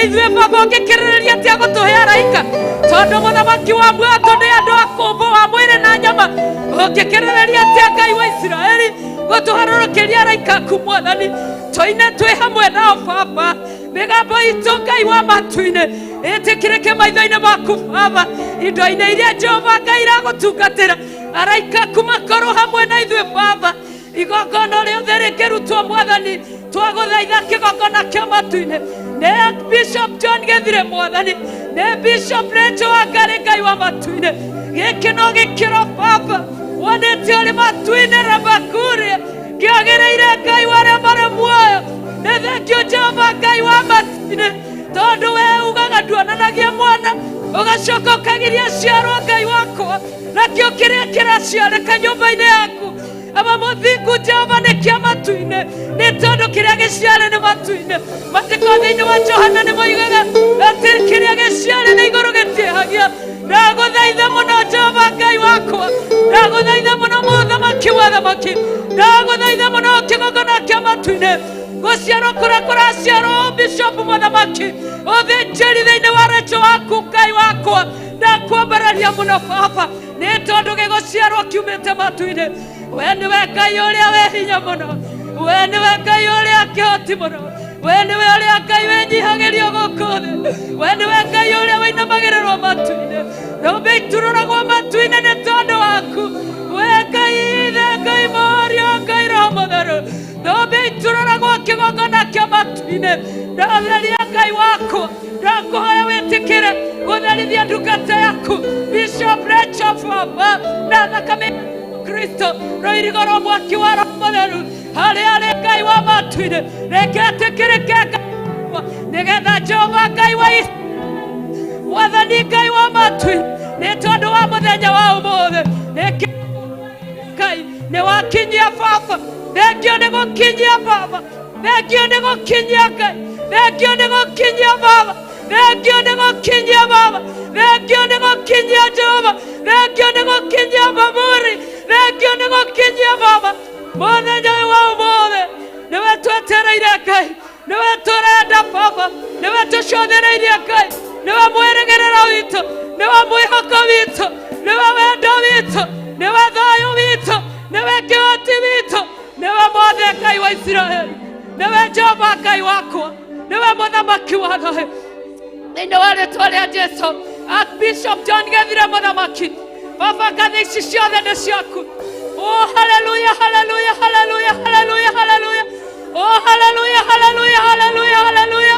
ithuĩ baba ũngĩkĩrĩrĩria atĩa gũtũhe araika? Tondũ mũthamaki wa muoyo tondũ andũ a kũmbwo wa mwĩrĩ na nyama, ũngĩkĩrĩrĩria atĩa Ngai wa Isiraeli gũtũharũrũkĩria araika aku mwathani? Tũine twĩ hamwe nao baba, mĩgambo itũ Ngai wa matu-inĩ ĩtĩkĩrĩke maitho-inĩ maku baba, indo-inĩ iria Jehova Ngai iragũtungatĩra, araika aku makorwo hamwe na ithuĩ baba. Igongona rĩothe rĩngĩrutwo mwathani, twagũthaitha kĩgongona kĩa matu-inĩ, nĩ Bishop John Gĩthire mwathani, nĩ Bishop Rachel Wangari Ngai wa matu-inĩ, gĩkĩ no gĩkĩro baba wonete ũrĩ matu-inĩ Rabakuri kĩagĩrĩire Ngai wa arĩa marĩ muoyo. Nĩ thengio Jehova Ngai wa matu-inĩ, tondũ we ugaga nduonanagia mwana ũgacoka ũkagiria ciarwo Ngai wakwa, nakĩo kĩrĩa kĩraciarĩka nyũmba-inĩ yaku aba mũthingu Jehova nĩ kĩa matu-inĩ, nĩ tondũ kĩrĩa gĩciare nĩ matu-inĩ. Maandĩko thĩinĩ wa Johana nĩ moigaga atĩ kĩrĩa gĩciare nĩ igũrũ gĩtiĩhagia. Ndagũthaitha Ũraciarwo bishop mũthamaki, ũthĩnjĩri thĩinĩ wa recho waku Ngai wakwa, ndakwambararia mũno baba, nĩ tondũ gĩgũciarwo kiumĩte matu-inĩ. We nĩwe Ngai ũrĩa wĩ hinya mũno, we nĩwe Ngai ũrĩa kĩhoti mũno, we nĩwe ũrĩa Ngai wĩnyihagĩrio gũkũ thĩ, we nĩwe Ngai ũrĩa wĩinamagĩrĩrwo matu-inĩ, thũmbĩ iturũragwo matu-inĩ nĩ tondũ waku. We Ngai Ithe, Ngai Mũriũ, Ngai Roho Mũtheru, thũmbĩ iturũragwo kĩgongona kĩa matu-inĩ. Ndatheria Ngai waku, ndakũhoya wĩtĩkĩre gũtherithia ndungata yaku Bishop Rachel baba na thakame ya Kristo, rũirigo rwa mwaki wa Roho Mũtheru harĩa arĩ Ngai wa matu-inĩ, reke etĩkĩrĩke Ngai wakwa, nĩgetha Jehova Ngai wa Isiraeli, Mwathani Ngai wa matu-inĩ, nĩ tondũ wa mũthenya wa ũmũthĩ, nĩkĩ Ngai nĩ wakinyia baba, thengio nĩ gũkinyia baba, thengio nĩ gũkinyia Ngai, thengio nĩ gũkinyia baba, thengio nĩ gũkinyia baba, thengio nĩ gũkinyia Jehova, thengio nĩ gũkinyia baburi, thengio nĩ gũkinyia baba. Mũthenya ũyũ wa ũmũthĩ nĩwe twetereire Ngai, nĩwe tũrenda baba, nĩwe tũcothereirie Ngai, nĩwe mwĩrĩgĩrĩro witũ, nĩwe mwĩhoko witũ, nĩwe wendo witũ, nĩwe thayũ witũ, nĩwe kĩhoti witũ, nĩwe mothe Ngai wa Isiraeli, nĩwe Jehova Ngai wakwa, nĩwe mũthamaki wa thayũ. Thĩinĩ wa rĩtwa rĩa Jesu, Archbishop John Gethire mũthamaki, baba ngathĩ ici ciothe nĩ ciaku. Oh haleluya, haleluya, haleluya, haleluya, haleluya. Oh haleluya, haleluya, haleluya, haleluya.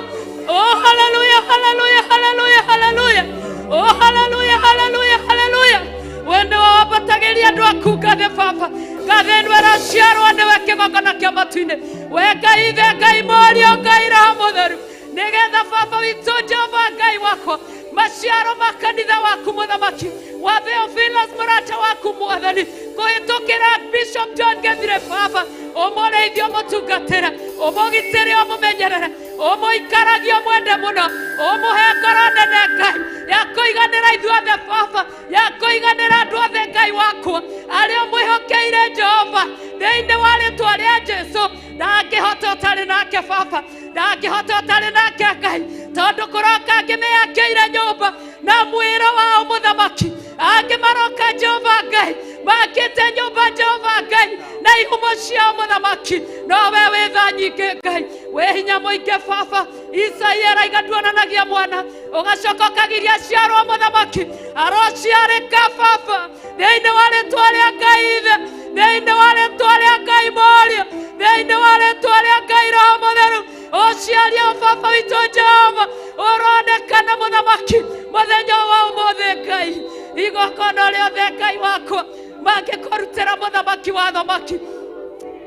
Oh haleluya, haleluya, haleluya, haleluya. Oh haleluya, haleluya, haleluya. We nĩwe wambatagĩria andũ aku ngathĩ baba, ngathĩ ĩno ĩraciarwo nĩwe kĩgongona kĩa matu-inĩ. We Ngai Ithe, Ngai Mũriũ, Ngai Roho Mũtheru, nĩgetha baba witũ Jehova Ngai wakwa, maciaro ma kanitha waku mũthamaki wa Theophilus mũrata waku mwathani, kũhĩtũkĩra Bishop John Gethire baba, ũmũrĩithie, ũmũtungatĩre, ũmũgitĩre, ũmũmenyerere, ũmũikaragie, ũmwende mũno, ũmũhe ngoro nene Ngai ya kũiganĩra ithuothe baba, ya kũiganĩra andũ othe Ngai wakwa arĩa ũmwĩhokeire Jehova, thĩinĩ wa rĩtwa rĩa Jesu. Ndangĩhota ũtarĩ nake baba, ndangĩhota ũtarĩ nake Ngai, tondũ kũroka angĩmĩakĩire nyũmba na mwĩro wao mũthamaki, angĩ maroka Jehova Ngai makĩte nyũmba Jehova Ngai na ihumo ciao mũthamaki, no we wĩ tha nyingĩ Ngai, wĩ hinya mũingĩ baba. Isaia araiga nduonanagia mwana, ũgacoka ũkagiria aciarwo mũthamaki, arociarĩka baba, thĩinĩ wa rĩtwa rĩa Ngai Ithe, thĩinĩ wa rĩtwa rĩa Ngai Mũriũ, thĩinĩ wa rĩtwa rĩa Ngai Roho Mũtheru, ũciaria baba witũ Jehova ũronekana mũthamaki mũthenya wa ũmũthĩ Ngai, igongona rĩothe Ngai wakwa mangĩkũrutĩra mũthamaki wa thamaki,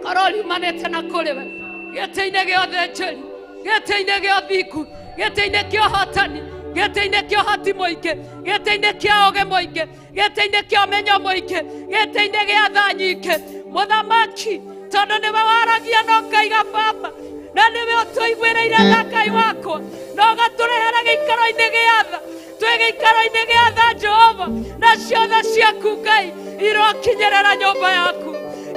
korwo riumanĩte na kũrĩ we, gĩtĩ-inĩ gĩothe njeri, gĩtĩ-inĩ gĩa ũthingu, gĩtĩ-inĩ kĩa ũhotani, gĩtĩ-inĩ kĩa ũhoti mũingĩ, gĩtĩ-inĩ kĩa ũũgĩ mũingĩ, gĩtĩ-inĩ kĩa ũmenyo mũingĩ, gĩtĩ-inĩ gĩa tha nyingĩ, mũthamaki, tondũ nĩwe waragia na ũkaiga baba, na nĩwe ũtũiguĩrĩire tha Ngai wakwa, na ũgatũrehera gĩikaro-inĩ gĩa tha, twĩ gĩikaro-inĩ gĩa tha Jehova, na ciothe ciaku Ngai irokinyĩrĩra nyũmba yaku,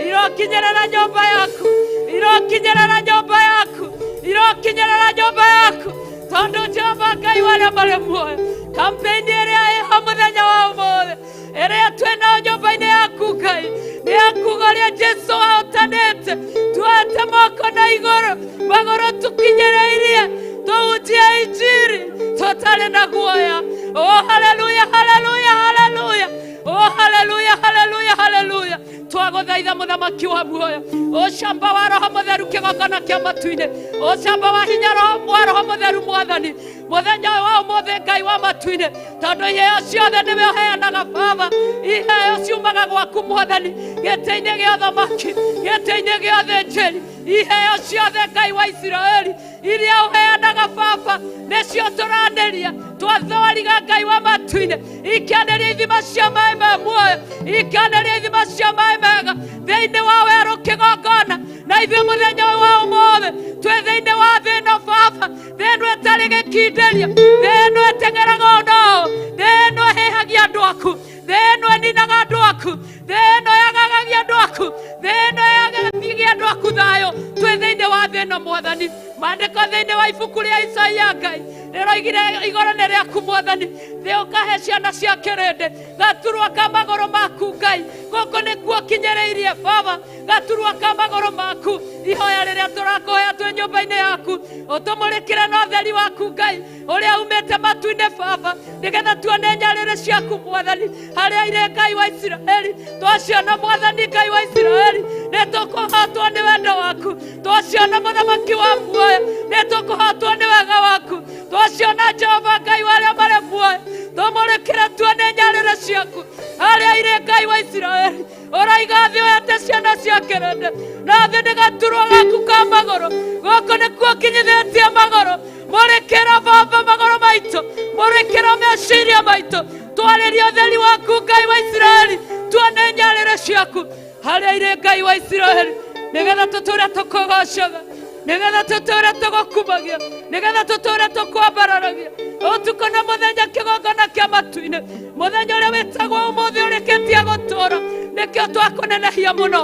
irokinyĩrĩra nyũmba yaku, irokinyĩrĩra nyũmba yaku, irokinyĩrĩra nyũmba yaku, tondũ Jehova Ngai wa arĩa marĩ muoyo, kampeni ĩrĩa ĩho mũthenya wa ũmũthĩ ĩrĩa twĩ nayo nyũmba-inĩ yaku Ngai, nĩ ya kuga ũrĩa Jesu ahotanĩte, tuoete moko na igũrũ, magũrũ tũkinyĩrĩirie, tũhunjie injiri tũtarĩ na guoya. Oh haleluya, haleluya, haleluya. Oh haleluya, haleluya, haleluya. Twagũthaitha mũthamaki wa muoyo, ũcamba wa Roho Mũtheru kĩgongona kĩa matu-inĩ, ũcamba wa hinya wa Roho Mũtheru mwathani, mũthenya ũyũ wa ũmũthĩ Ngai wa matu-inĩ, tondũ iheo ciothe nĩwe ũheanaga baba, iheo ciumaga gwaku mwathani, gĩtĩ-inĩ gĩa ũthamaki, gĩtĩ-inĩ gĩa ũthĩnjĩri, iheo ciothe Ngai wa Isiraeli iria ũheanaga baba, nĩcio tũranĩria, twathwariga Ngai wa matu-inĩ, ikianĩria ithima cia maĩ ma muoyo, ikianĩria ithima cia maĩ mega thĩinĩ wa werũ kĩgongona, na ithuĩ mũthenya ũyũ wa ũmũthĩ twĩ thĩinĩ wa thĩ ĩno baba, thĩ ĩno ĩtarĩ gĩkindĩrio, thĩ ĩno ĩteng'eraga o thĩ ĩno ĩhĩhagia andũ aku, thĩ ĩno ĩninaga andũ aku, thĩ ĩno yagagagia andũ aku, thĩ ĩno yagagia Itĩrĩria andũ aku thayũ twĩ thĩinĩ wa thĩ ĩno mwathani. Maandĩko thĩinĩ wa ibuku rĩa Isaia Ngai rĩroigire igũrũ nĩ rĩaku mwathani, thĩ ũkahe ciana cia kĩrĩndĩ. Gaturwa ka magũrũ maku Ngai, gũkũ nĩkuo kinyĩrĩirie Baba, gaturwa ka magũrũ maku. Ihoya rĩrĩa tũrakũhoya twĩ nyũmba-inĩ yaku, ũtũmũrĩkĩre na ũtheri waku Ngai ũrĩa umĩte matu-inĩ Baba, nĩgetha tuone nyarĩrĩ ciaku mwathani harĩa irĩ Ngai wa Isiraeli. Twaciona mwathani Ngai wa Isiraeli, nĩ tũkũhotwo nĩ wendo waku. Twaciona mũthamaki wa muoyo, nĩ tũkũhotwo nĩ wega waku. Twaciona Jehova Ngai wa arĩa marĩ muoyo, tũmũrĩkĩre tuone nyarĩrĩ ciaku harĩa irĩ Ngai wa Isiraeli. Ũraiga thĩ ũhete ciana cia kĩrĩndĩ, na thĩ nĩ gaturwa gaku ka magũrũ. Gũkũ nĩkuo kinyithĩtie magũrũ. Mũrĩkĩra Baba magũrũ maitũ, mũrĩkĩra meciria maitũ, twarĩria ũtheri waku Ngai wa Isiraeli, tuone nyarĩrĩ ciaku harĩa irĩ Ngai wa Isiraeli, nĩgetha tũtũre tũkũgocaga, nĩgetha tũtũre tũgũkumagia, nĩgetha tũtũre tũkwambararagia ũtukũ na mũthenya kĩgongona kĩa matu-inĩ. Mũthenya ũrĩa wĩtagwo ũmũthĩ ũrĩkĩtie gũtũra, nĩkĩo twakũnenehia mũno,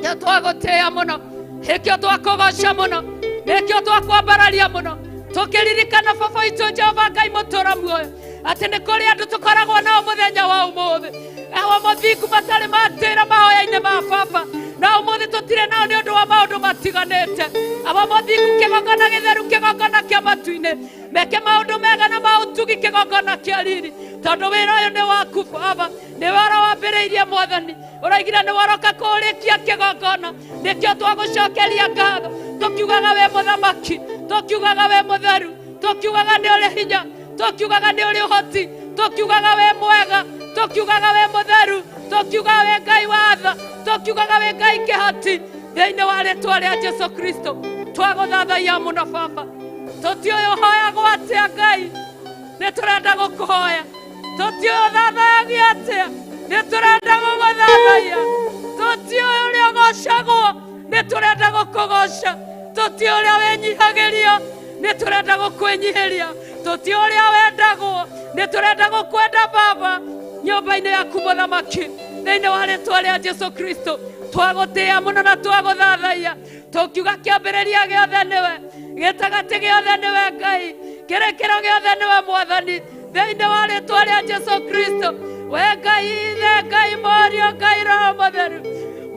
nĩkĩo twagũtĩĩa mũno, nĩkĩo twakũgoca mũno, nĩkĩo twakwambararia mũno, tũkĩririkana baba witũ Jehova Ngai mũtũra muoyo, atĩ nĩ kũrĩ andũ tũkoragwo nao mũthenya wa ũmũthĩ, awa mathingu matarĩ matĩra mahoya-inĩ ma baba, na ũmũthĩ tũtirĩ nao nĩ ũndũ wa maũndũ matiganĩte. Awa mathingu kĩgongona gĩtheru, kĩgongona kĩa matu-inĩ, meke maũndũ mega na ma ũtugi, kĩgongona kĩa riri, tondũ wĩra ũyũ nĩ waku Baba, nĩ wara wambĩrĩirie mwathani, ũraigire nĩ waroka kũrĩkia kĩgongona. Nĩkĩo twagũcokeria ngatho, tũkiugaga wĩ mũthamaki, tũkiugaga wĩ mũtheru, tũkiugaga nĩ ũrĩ hinya, tũkiugaga nĩ ũrĩ ũhoti, tũkiugaga wĩ mwega, tũkiugaga wĩ mũtheru, tũkiugaga wĩ Ngai wa tha, tũkiugaga wĩ Ngai kĩhoti. Thĩinĩ wa rĩtwa rĩa Jesu Kristo twagũthathaiya mũno Baba. Tũtiũĩ ũhoyagwo atĩa Ngai, nĩ tũrenda gũkũhoya. Tũtiũĩ ũthathayagia atĩa, nĩ tũrenda gũgũthathaiya. Tũtiũĩ ũrĩa ũgocagwo, nĩ tũrenda gũkũgoca. Tũtiũĩ ũrĩa wĩnyihagĩrio, nĩ tũrenda gũkwĩnyihĩria. Tũtiũĩ ũrĩa wendagwo, nĩ tũrenda gũkwenda Baba nyũmba-inĩ yaku mũthamaki. Thĩinĩ wa rĩtwa rĩa Jesu Kristo twagũtĩĩa mũno na twagũthathaiya, tũkiuga kĩambĩrĩria gĩothe nĩwe, gĩtagatĩ gĩothe nĩwe Ngai, kĩrĩkĩro gĩothe nĩwe mwathani. Thĩinĩ wa rĩtwa rĩa Jesu Kristo, we Ngai Ithe, Ngai Mũriũ, Ngai Roho Mũtheru,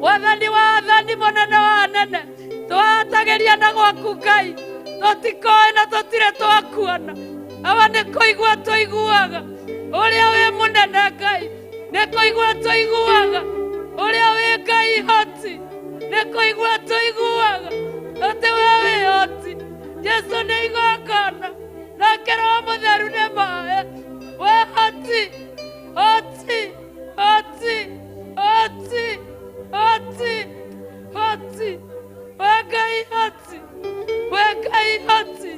mwathani wa athani, mũnene wa anene, twahatagĩria na gwaku Ngai, tũtikoĩ na tũtirĩ twakuona. Awa nĩ kũigua tũiguaga ũrĩa wĩ mũnene Ngai, nĩ kũigua tũiguaga ũrĩa wĩ Ngai hoti, nĩ kũigua tũiguaga atĩ we wĩ hoti. Jesu nĩ igongona, nake Roho Mũtheru nĩ maĩ. We hoti, hoti, hoti, hoti, hoti, hoti, we Ngai hoti, we Ngai hoti.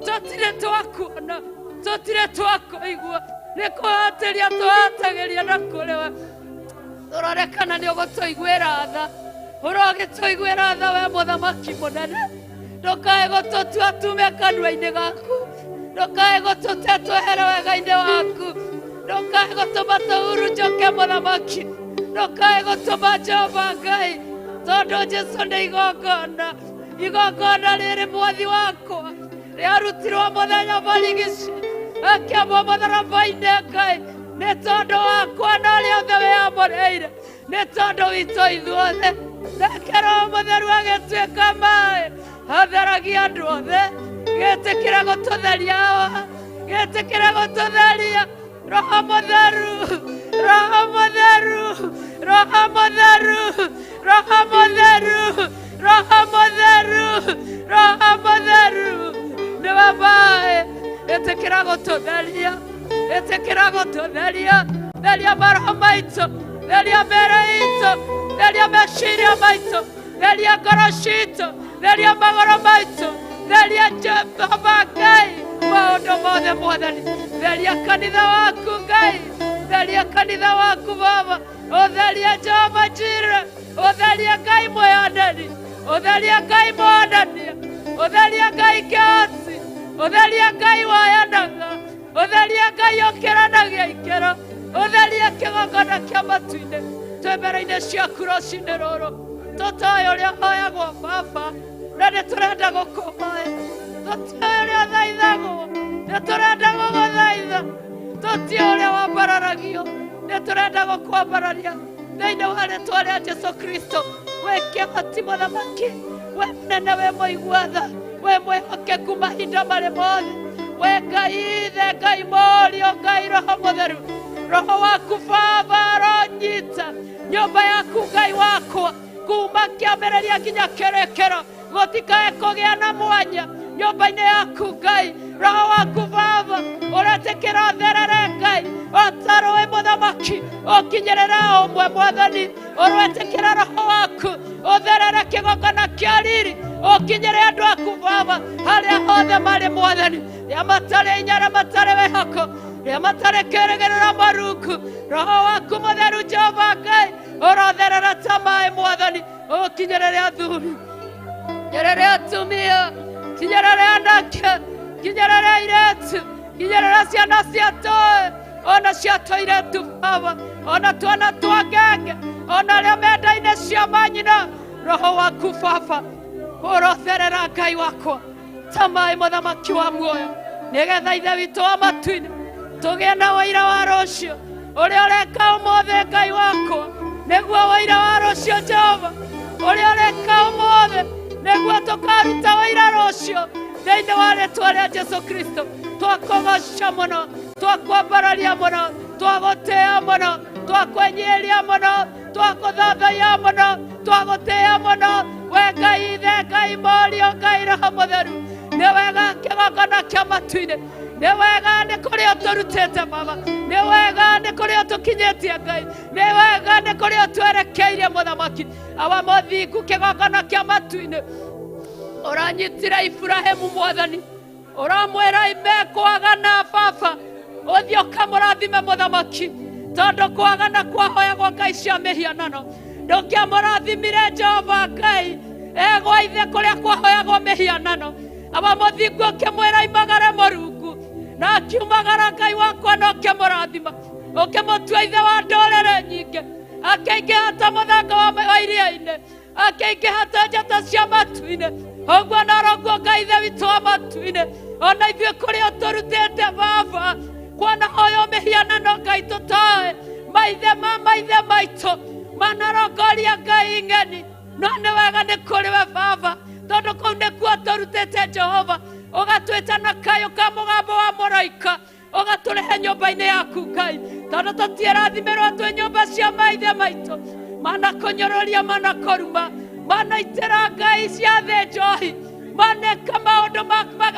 Tũtirĩ twakuona, tũtirĩ twakũigua, nĩ kũhatĩria tũhatagĩria na kũrĩ we. Tũrore kana nĩ ũgũtũiguĩra tha, ũrogĩtũiguĩra tha we mũthamaki mũnene. Ndũkae gũtũtua tume kanua-inĩ gaku, ndũkae gũtũte twehere wega-inĩ waku, ndũkae gũtũma tũhurunjũke mũthamaki, ndũkae gũtũma Jehova Ngai, tondũ Jesu nĩ igongona, igongona rĩrĩ mwathi wakwa rĩarutirwo mũthenya barigici, akĩambwo mũtharaba-inĩ Ngai, nĩ tondũ wakwa na ũrĩa othe wĩamũrĩire, nĩ tondũ witũ ithuothe. Nake Roho Mũtheru agĩtuĩka maĩ atheragia andũ othe, gĩtĩkĩra gũtũtheria awa, gĩtĩkĩra gũtũtheria. Roho Mũtheru, Roho Mũtheru, Roho Mũtheru, Roho Mũtheru, Roho Mũtheru, Roho Mũtheru, nĩwe maĩ, ĩtĩkĩra gũtũtheria, ĩtĩkĩra gũtũtheria. Theria maroho maitũ, theria mĩĩrĩ itũ, theria meciria maitũ, theria ngoro citũ, theria magũrũ maitũ, theria Jehova Ngai maũndũ mothe mwathani. Theria kanitha waku Ngai, theria kanitha waku Baba, ũtherie Jehova Jire, ũtherie Ngai mwĩoneri, ũtherie Ngai mwonania, ũtherie Ngai kĩhoti, ũtherie Ngai woyanaga, ũtherie Ngai ũkĩranagia ikĩro, ũtherie kĩgongona kĩa matu-inĩ. Twĩ mbere-inĩ ciaku rũcinĩ rũrũ. Tũtoĩ ũrĩa ũhoyagwo baba, na nĩ tũrenda gũkũhoya. Tũtiũĩ ũrĩa ũthaithagwo, nĩ tũrenda gũgũthaitha. Tũtiũĩ ũrĩa wambararagio, nĩ tũrenda gũkwambararia thĩinĩ wa rĩtwa rĩa Jesũ Kristo. We kĩhoti mũthamaki, we mũnene, we mũigua tha, we mwĩhokeku mahinda marĩ mothe, we Ngai Ithe, Ngai Mũriũ, Ngai Roho Mũtheru. Roho waku Baba aronyita nyũmba yaku Ngai wakwa kuma kĩambĩrĩria nginya kĩrĩkĩro, gũtikae kũgĩa na mwanya nyũmba-inĩ yaku Ngai. Roho waku Baba ũretĩkĩra ũtherere Ngai o ta rũĩ mũthamaki ũkinyĩrĩre o ũmwe Mwathani. Ũretĩkĩra roho waku ũtherere kĩgongona kĩa riri ũkinyĩre andũ aku Baba harĩa hothe marĩ Mwathani, rĩa matarĩ inya, arĩa matarĩ wĩhoko, rĩa matarĩ kĩrĩgĩrĩro marungu. Roho waku mũtheru Jehova Ngai ũrotherera ta maĩ Mwathani, ũkinyĩrĩre athuri, kinyĩrĩre atumia, kinyĩrĩre anake, kinyĩrĩre airĩtu, kinyĩrĩre ciana cia tũĩ ona cia tũirĩtu Baba, ona twana twa ngenge, ona arĩa mendaine cia manyina. Roho waku Baba ũrotherera Ngai wakwa ta maĩ mũthamaki wa muoyo, nĩgetha Ithe witũ wa matu-inĩ tũgĩe na ũira wa rũciũ ũrĩa ũreka ũmũthĩ Ngai wakwa, nĩguo ũira wa rũciũ Jehova ũrĩa ũreka ũmũthĩ, nĩguo tũkaruta ũira rũciũ thĩinĩ wa rĩtwa rĩa Jesũ Kristo. Twakũgoca mũno, twakwambararia mũno, twagũtĩĩa mũno, twakwĩnyiihĩria mũno, twakũthathaiya mũno, twagũtĩĩa mũno. We Ngai Ithe, Ngai Mũriũ, Ngai Roho Mũtheru, nĩ wega kĩgongona kĩa matu-inĩ, nĩ wega nĩ kũrĩa ũtũrutĩte Baba, nĩ wega nĩ kũrĩa ũtũkinyĩtie Ngai, nĩ wega nĩ kũrĩa ũtwerekeirie mũthamaki. Awa mũthingu kĩgongona kĩa matu-inĩ, ũranyitire Iburahĩmu Mwathani, ũramwĩra imekwagana Baba, ũthiĩ ũkamũrathime mũthamaki, tondũ kwagana kwahoyagwo ngai cia mĩhianano. Ndũngĩamũrathimire Jehova Ngai egwa ithe kũrĩa kwahoyagwo mĩhianano. Awa mũthingu ũkĩmwĩra imagare mũrungu, na akiumagara Ngai wakwa na ũkĩmũrathima, ũkĩmũtua ithe wa ndũrĩrĩ nyingĩ, akĩingĩha ta mũthanga wa iria-inĩ, akĩingĩha ta njata cia matu-inĩ. Ũguo noroguo Ngai Ithe witũ wa matu-inĩ, ona ithuĩ kũrĩa ũtũrutĩte Baba, kwanahoywo mĩhianano Ngai tũtoĩ, maithe ma maithe maitũ manarongoria ngai ng'eni, no nĩ wega nĩ kũrĩ we Baba, tondũ kũu nĩkuo tũrutĩte Jehova, ũgatwĩta na kayũ ka mũgambo wa mũraika, ũgatũrehe nyũmba-inĩ yaku Ngai, tondũ tũtiĩrathimĩrwo twĩ nyũmba cia maithe maitũ, manakũnyũrũria, manakũruma, manaitĩra ngai cia thĩ njohi, maneka maũndũ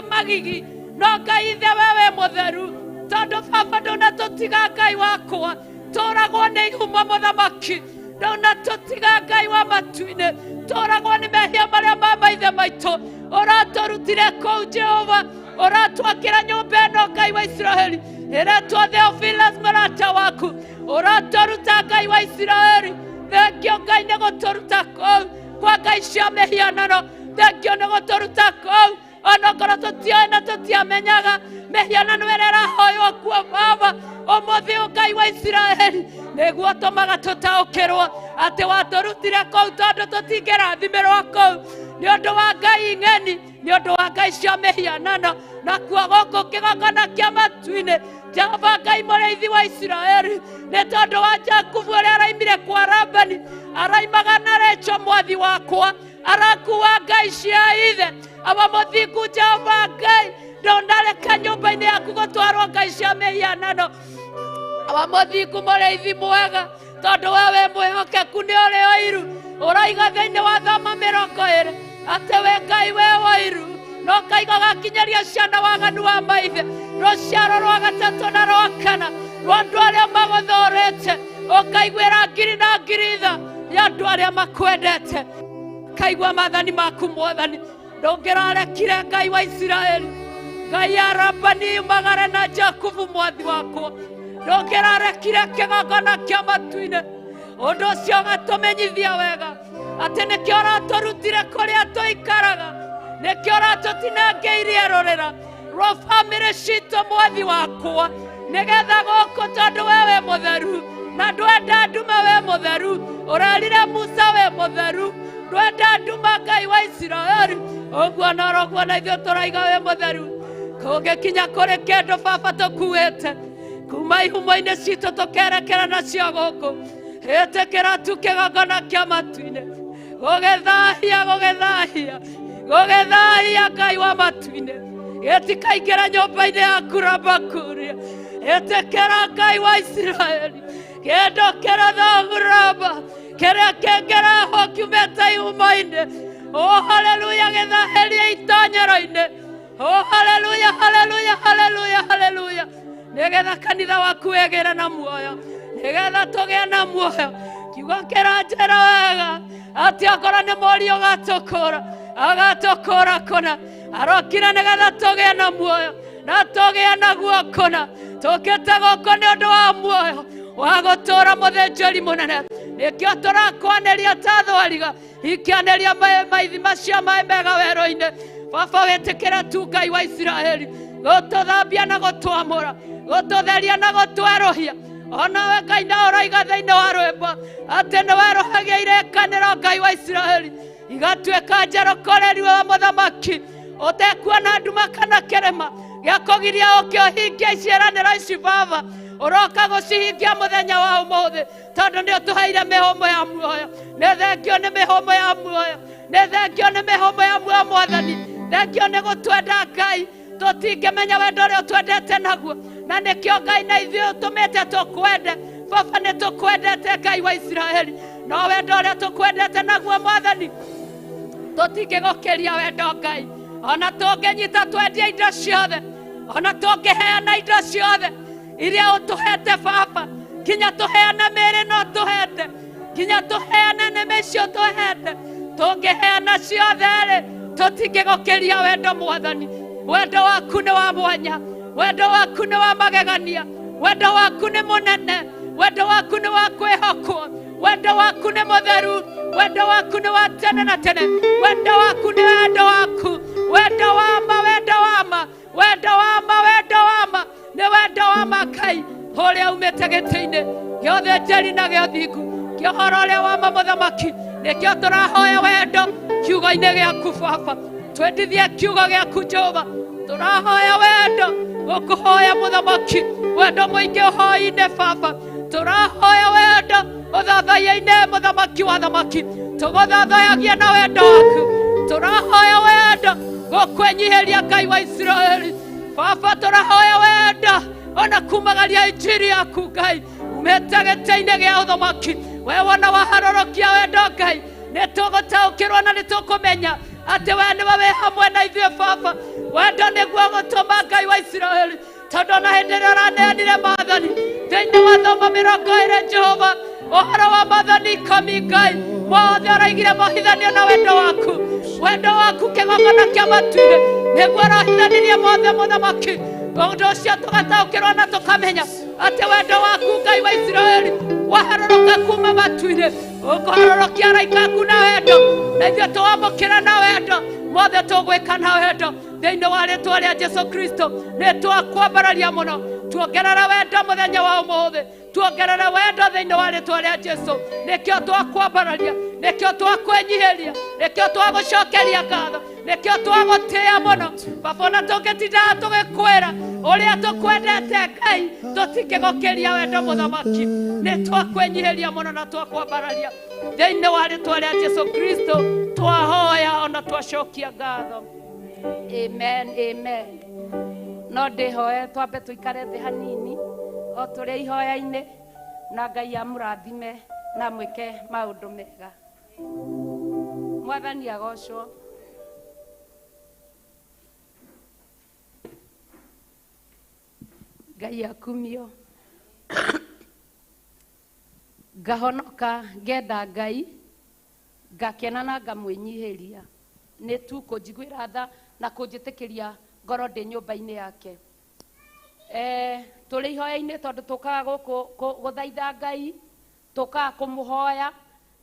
magigi, no Ngai Ithe we wĩ mũtheru, tondũ Baba ndũnatũtiga Ngai wakwa, tũragwo nĩ ihumo mũthamaki, ndũnatũtiga Ngai wa matu-inĩ, tũragwo nĩ mehia marĩa ma maithe maitũ. Ũratũrutire kũu Jehova, ũratwakĩra nyũmba ĩno Ngai wa Isiraeli, ĩretwo Theophilus mũrata waku, ũratũruta Ngai wa Isiraeli. Thengio Ngai nĩ gũtũruta kũu kwa ngai cia mĩhianano, thengio nĩ gũtũruta kũu onokorwo tũtioĩ na tũtiamenyaga mĩhianano ĩrĩa ĩrahoywo kuo Baba. Ũmũthĩ Ngai wa Isiraeli nĩguo tũmaga tũtaũkĩrwo atĩ watũrutire kũu tondũ tũtingĩrathimĩrwo kũu nĩ ũndũ wa ngai ng'eni, nĩ ũndũ wa ngai cia mĩhianano. Nakuo gũkũ kĩgongona kĩa matu-inĩ Jehova Ngai mũrĩithi wa Isiraeli, nĩ tondũ wa Jakubu ũrĩa araimire kwa Labani, araimaga na Rachel mwathi wakwa, arakua ngai cia ithe. Awa mũthingu Jehova Ngai, ndũnareka nyũmba-inĩ yaku gũtwarwo ngai cia mĩhianano. Awa mũthingu mũrĩithi mwega, tondũ we wĩ mwĩhokeku nĩ ũrĩ ũiru, ũraiga thĩinĩ wa Thoma 20 atĩ we Ngai wĩ ũiru, no kaiga gakinyĩria ciana waganu wa maithe, rũciaro rwa gatatũ na rwa kana rwa andũ arĩa magũthũrĩte, ũkaiguĩra ngiri na ngiri tha ya andũ arĩa makwendete. Kaigua maathani maku Mwathani, ndũngĩrarekire Ngai wa Isiraeli, Ngai ya Labani umagare na Jakubu mwathi wakwa, ndũngĩrarekire kĩgongona kĩa matu-inĩ. Ũndũ ũcio ũgatũmenyithia wega atĩ nĩkĩo ũratũrutire kũrĩa tũikaraga, nĩkĩo ũratũtinangĩirie rũrĩra rwa bamĩrĩ citũ mwathi wakwa, nĩgetha gũkũ tondũ we wĩ mũtheru na Na ndwenda nduma we mutheru, urerire Musa we mutheru, ndwenda nduma Ngai wa Isiraeli, uguo noroguo na ithuĩ tũraiga we mutheru. Kũngĩkinya kũrĩ kĩndũ baba tũkuĩte kuma ihumo-inĩ citũ tũkerekera nacio gũkũ, ĩtĩkĩra tu kĩgongona kĩa matu-inĩ, gũgĩthahia gũgĩthahia gũgĩthahia Ngai wa matu-inĩ, gĩtikaingĩra nyũmba-inĩ yaku Raba kuria, ĩtĩkĩra Ngai wa Isiraeli, kĩndũ kĩrathagu Raba, kĩrĩa kĩngĩrehwo kiumĩte ihumo-inĩ, oh haleluya, gĩthahĩrie itonyero-inĩ, oh haleluya haleluya haleluya haleluya, nĩgetha kanitha waku wĩgĩre na muoyo, nĩgetha tũgĩe na muoyo. Kiugo kĩranjĩra wega atĩ okorwo nĩ mũriũ ũgatũkũra, agatũkũra kũna, arokire nĩgetha tũgĩe na muoyo na tũgĩe naguo kũna. Tũkĩte gũkũ nĩ ũndũ wa muoyo wa gũtũũra mũthĩnjĩri mũnene, nĩkĩo tũrakwanĩria ta thwariga ikĩanĩria maithima cia maĩ mega werũ-inĩ. Baba wĩtĩkĩre tu Ngai wa Isiraeli gũtũthambia na gũtwamũra, gũtũtheria na gũtwerũhia. Onawe Ngai na ũroiga thĩinĩ wa rwĩmbo atĩ nĩ werũhagia irĩkanĩro Ngai wa Isiraeli igatuĩka njerũ kũrĩ riwe wa mũthamaki, ũtekuona nduma kana kĩrĩma gĩa kũgiria ũke ũhingie ciĩranĩro ici baba, ũroka gũcihingia mũthenya wa ũmũthĩ, tondũ nĩ ũtũheire mĩhũmũ ya muoyo. Nĩ thengio nĩ mĩhũmũ ya muoyo, nĩ thengio nĩ mĩhũmũ ya muoyo Mwathani, thengio nĩ gũtwenda Ngai, tũtingĩmenya wendo ũrĩa ũtwendete naguo, na nĩkĩo Ngai na ithuĩ ũtũmĩte tũkwende. Baba nĩ tũkwendete Ngai wa Isiraeli, no wendo ũrĩa tũkwendete naguo Mwathani tũtingĩgũkĩria wendo Ngai. Ona tũngĩnyita twendie indo ciothe, ona tũngĩheana indo ciothe iria ũtũhete baba, kinya tũheane mĩĩrĩ no tũhete, kinya tũheane nĩmĩ icio tũhete, tũngĩheana ciothe rĩ, tũtingĩgũkĩria wendo Mwathani. Wendo waku nĩ wa mwanya, wendo waku nĩ wa magegania, wendo waku nĩ mũnene, wendo waku nĩ wa kwĩhokwo, wendo waku nĩ mũtheru, wendo waku nĩ wa tene na tene, wendo waku nĩ wendo waku, wendo wa ma, wendo wa ma, wendo wa ma, wendo wa ma, nĩ wendo wa ma Ngai ũrĩa umĩte gĩtĩ-inĩ gĩa ũthĩnjĩri na gĩa ũthingu, kĩa ũhoro ũrĩa wa ma mũthamaki. Nĩkĩo tũrahoya wendo kiugo-inĩ gĩaku baba, twendithie kiugo gĩaku Jehova, tũrahoya wendo gũkũhoya mũthamaki, wendo mũingĩ ũhoi-inĩ baba, tũrahoya wendo ũthathaiya-inĩ mũthamaki wa thamaki, tũgũthathayagia na wendo waku, tũrahoya wendo gũkwĩnyihĩria Ngai wa Isiraeli baba, tũrahoya wendo ona kumagaria injiri yaku Ngai umĩte gĩtĩ-inĩ gĩa ũthamaki, we wona waharũrũkia wendo Ngai, nĩ tũgũtaũkĩrwo na nĩ tũkũmenya atĩ we nĩwe wĩ hamwe na ithuĩ baba. Wendo nĩguo gũtũma Ngai wa Isiraeli, tondũ ona hĩndĩ ĩrĩa ũraneanire maathani thĩinĩ wa thoma 20 Jehova, ũhoro wa maathani 10 Ngai mothe ũraigire mohithanio na wendo waku, wendo waku kĩgongona kĩa matu-inĩ nĩguo ũrohithanirie mothe mũthamaki. Ũndũ ũcio tũgataũkĩrwo na tũkamenya atĩ wendo waku Ngai wa Isiraeli waharũrũka kuma matu-inĩ, ũkũharũrũkia araika aku na wendo, na ithuĩ tũwamũkĩra na wendo, mothe tũgwĩka na wendo thĩinĩ wa rĩtwa rĩa Jesu Kristo. Nĩ twakwambararia mũno, tuongerere wendo mũthenya wa ũmũthĩ, tuongerere wendo thĩinĩ wa rĩtwa rĩa Jesu. Nĩkĩo twakwambararia, nĩkĩo twakwĩnyihĩria, nĩkĩo twagũcokeria ngatho, nĩkĩo twagũtĩĩa mũno baba. Ona tũngĩtindaga tũgĩkwĩra ũrĩa tũkwendete Ngai, tũtingĩgũkĩria wendo mũthamaki. Nĩ twakwĩnyihĩria mũno na twakwambararia thĩinĩ wa rĩtwa rĩa Jesu Kristo, twahoya ona twacokia ngatho. Amen, amen. No ndĩhoe twambe tũikare thĩ hanini o tũrĩ ihoya-inĩ, na Ngai amũrathime na mwĩke maũndũ mega. Mwathani agocwo. Ngai akumio. Ngahonoka ngenda Ngai, ngakena na ngamwĩnyihĩria, nĩ tu kũnjiguĩra tha na kũnjĩtĩkĩria ngoro ndĩ nyũmba-inĩ yake. Tũrĩ ihoya-inĩ tondũ tũkaga gũkũ gũthaitha Ngai, tũkaga kũmũhoya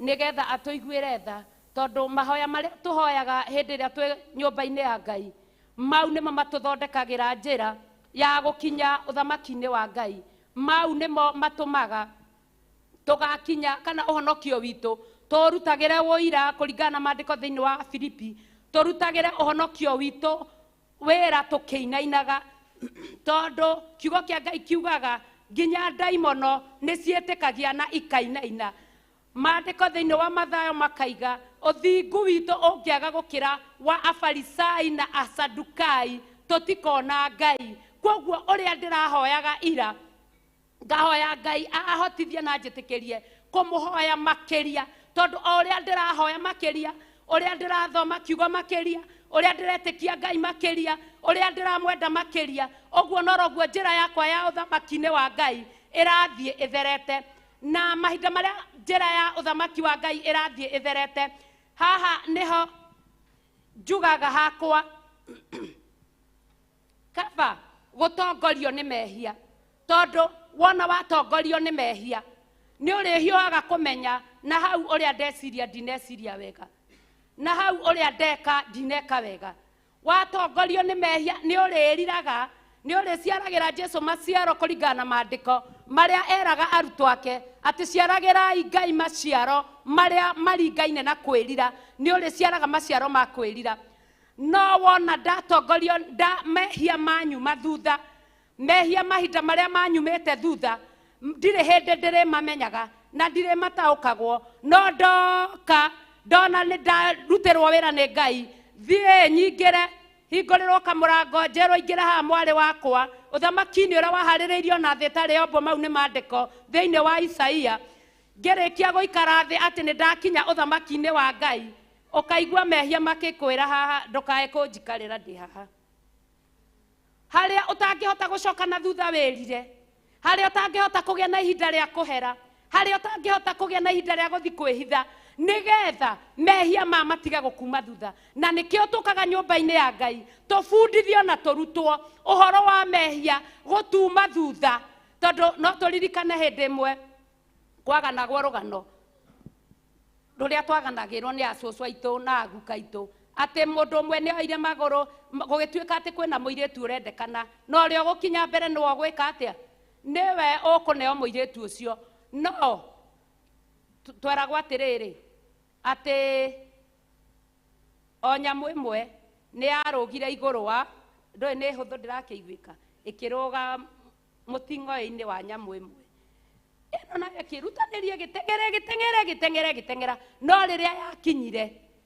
nĩgetha atũiguĩre tha, tondũ mahoya marĩa tũhoyaga hĩndĩ ĩrĩa twĩ nyũmba-inĩ ya Ngai, mau nĩmo matũthondekagĩra njĩra ya gũkinya ũthamaki-inĩ wa Ngai. Mau nĩmo matũmaga Tũgakinya kana ũhonokio witũ tũrutagĩre ũira kũringana na maandĩko thĩinĩ wa Filipi, tũrutagĩre ũhonokio witũ wĩra tũkĩinainaga, tondũ kiugo kĩa Ngai kiugaga nginya ndaimono nĩ ciĩtĩkagia na ikainaina. Maandĩko thĩinĩ wa Mathayo makaiga ũthingu witũ ũngĩaga gũkĩra wa Afarisai na Asadukai tũtikona Ngai. Kwoguo ũrĩa ndĩrahoyaga ira, ngahoya Ngai ahotithie na njĩtĩkĩrie kũmũhoya makĩria, tondũ o ũrĩa ndĩrahoya makĩria, ũrĩa ndĩrathoma kiugo makĩria, ũrĩa ndĩretĩkia Ngai makĩria, ũrĩa ndĩramwenda makĩria, ũguo noroguo njĩra yakwa ya ũthamaki-inĩ wa Ngai ĩrathiĩ ĩtherete. Na mahinda marĩa njĩra ya ũthamaki wa Ngai ĩrathiĩ ĩtherete, haha nĩho njugaga hakwa kaba gũtongorio nĩ mehia, tondũ wona watongorio nĩ mehia nĩ ũrĩhiũhaga kũmenya na hau ũrĩa ndeciria ndineciria wega, na hau ũrĩa ndeka ndineka wega. Watongorio nĩ mehia nĩ ũrĩriraga, nĩ ũrĩciaragĩra Jesu maciaro kũringana na maandĩko marĩa eraga arutwo ake atĩ ciaragĩrai Ngai maciaro marĩa maringaine na kwĩrira. Nĩ ũrĩciaraga maciaro ma kwĩrira. No wona ndatongorio nda mehia manyuma thutha, mehia mahinda marĩa manyumĩte thutha, ndirĩ hĩndĩ ndĩrĩmamenyaga na ndirĩ mataũkagwo, no ndoka ndona nĩ ndarutĩrwo wĩra nĩ Ngai, thiĩ nyingĩre, hingũrĩrwo kamũrango njerwo ingĩre haha mwarĩ wakwa ũthamaki-inĩ ũrĩa waharĩrĩirio na thĩ ĩtarĩ yombo. Mau nĩ maandĩko thĩinĩ wa Isaia. Ngĩrĩkia gũikara thĩ atĩ nĩ ndakinya ũthamaki-inĩ wa Ngai, ũkaigua mehia makĩkwĩra haha ndũkae kũnjikarĩra ndĩ haha. Harĩa ũtangĩhota gũcoka na thutha wĩrire, harĩa ũtangĩhota kũgĩa na ihinda rĩa kũhera, harĩa ũtangĩhota kũgĩa na ihinda rĩa gũthiĩ kwĩhitha, nĩgetha mehia ma matige gũkuma thutha. Na nĩkĩo tũkaga nyũmba-inĩ ya Ngai tũbundithio na tũrutwo ũhoro wa mehia gũtuma thutha, tondũ no tũririkane hĩndĩ ĩmwe kwaganagwo rũgano rũrĩa twaganagĩrwo nĩ acũcũ aitũ na aguka aitũ atĩ mũndũ ũmwe nĩ oire magũrũ, gũgĩtuĩka atĩ kwĩna mũirĩtu ũrendekana, na ũrĩa ũgũkinya mbere nĩwe ũgwĩka atĩa, nĩwe ũkũneo mũirĩtu ũcio. No tweragwo atĩrĩrĩ atĩ o nyamũ ĩmwe nĩ yarũgire igũrũ wa ndũĩ nĩ hũthũ ndĩrakĩiguĩka, ĩkĩrũga mũting'oe-inĩ wa nyamũ ĩmwe ĩno, nayo ĩkĩrutanĩria ĩgĩteng'era ĩgĩteng'era ĩgĩteng'era ĩgĩteng'era, no rĩrĩa yakinyire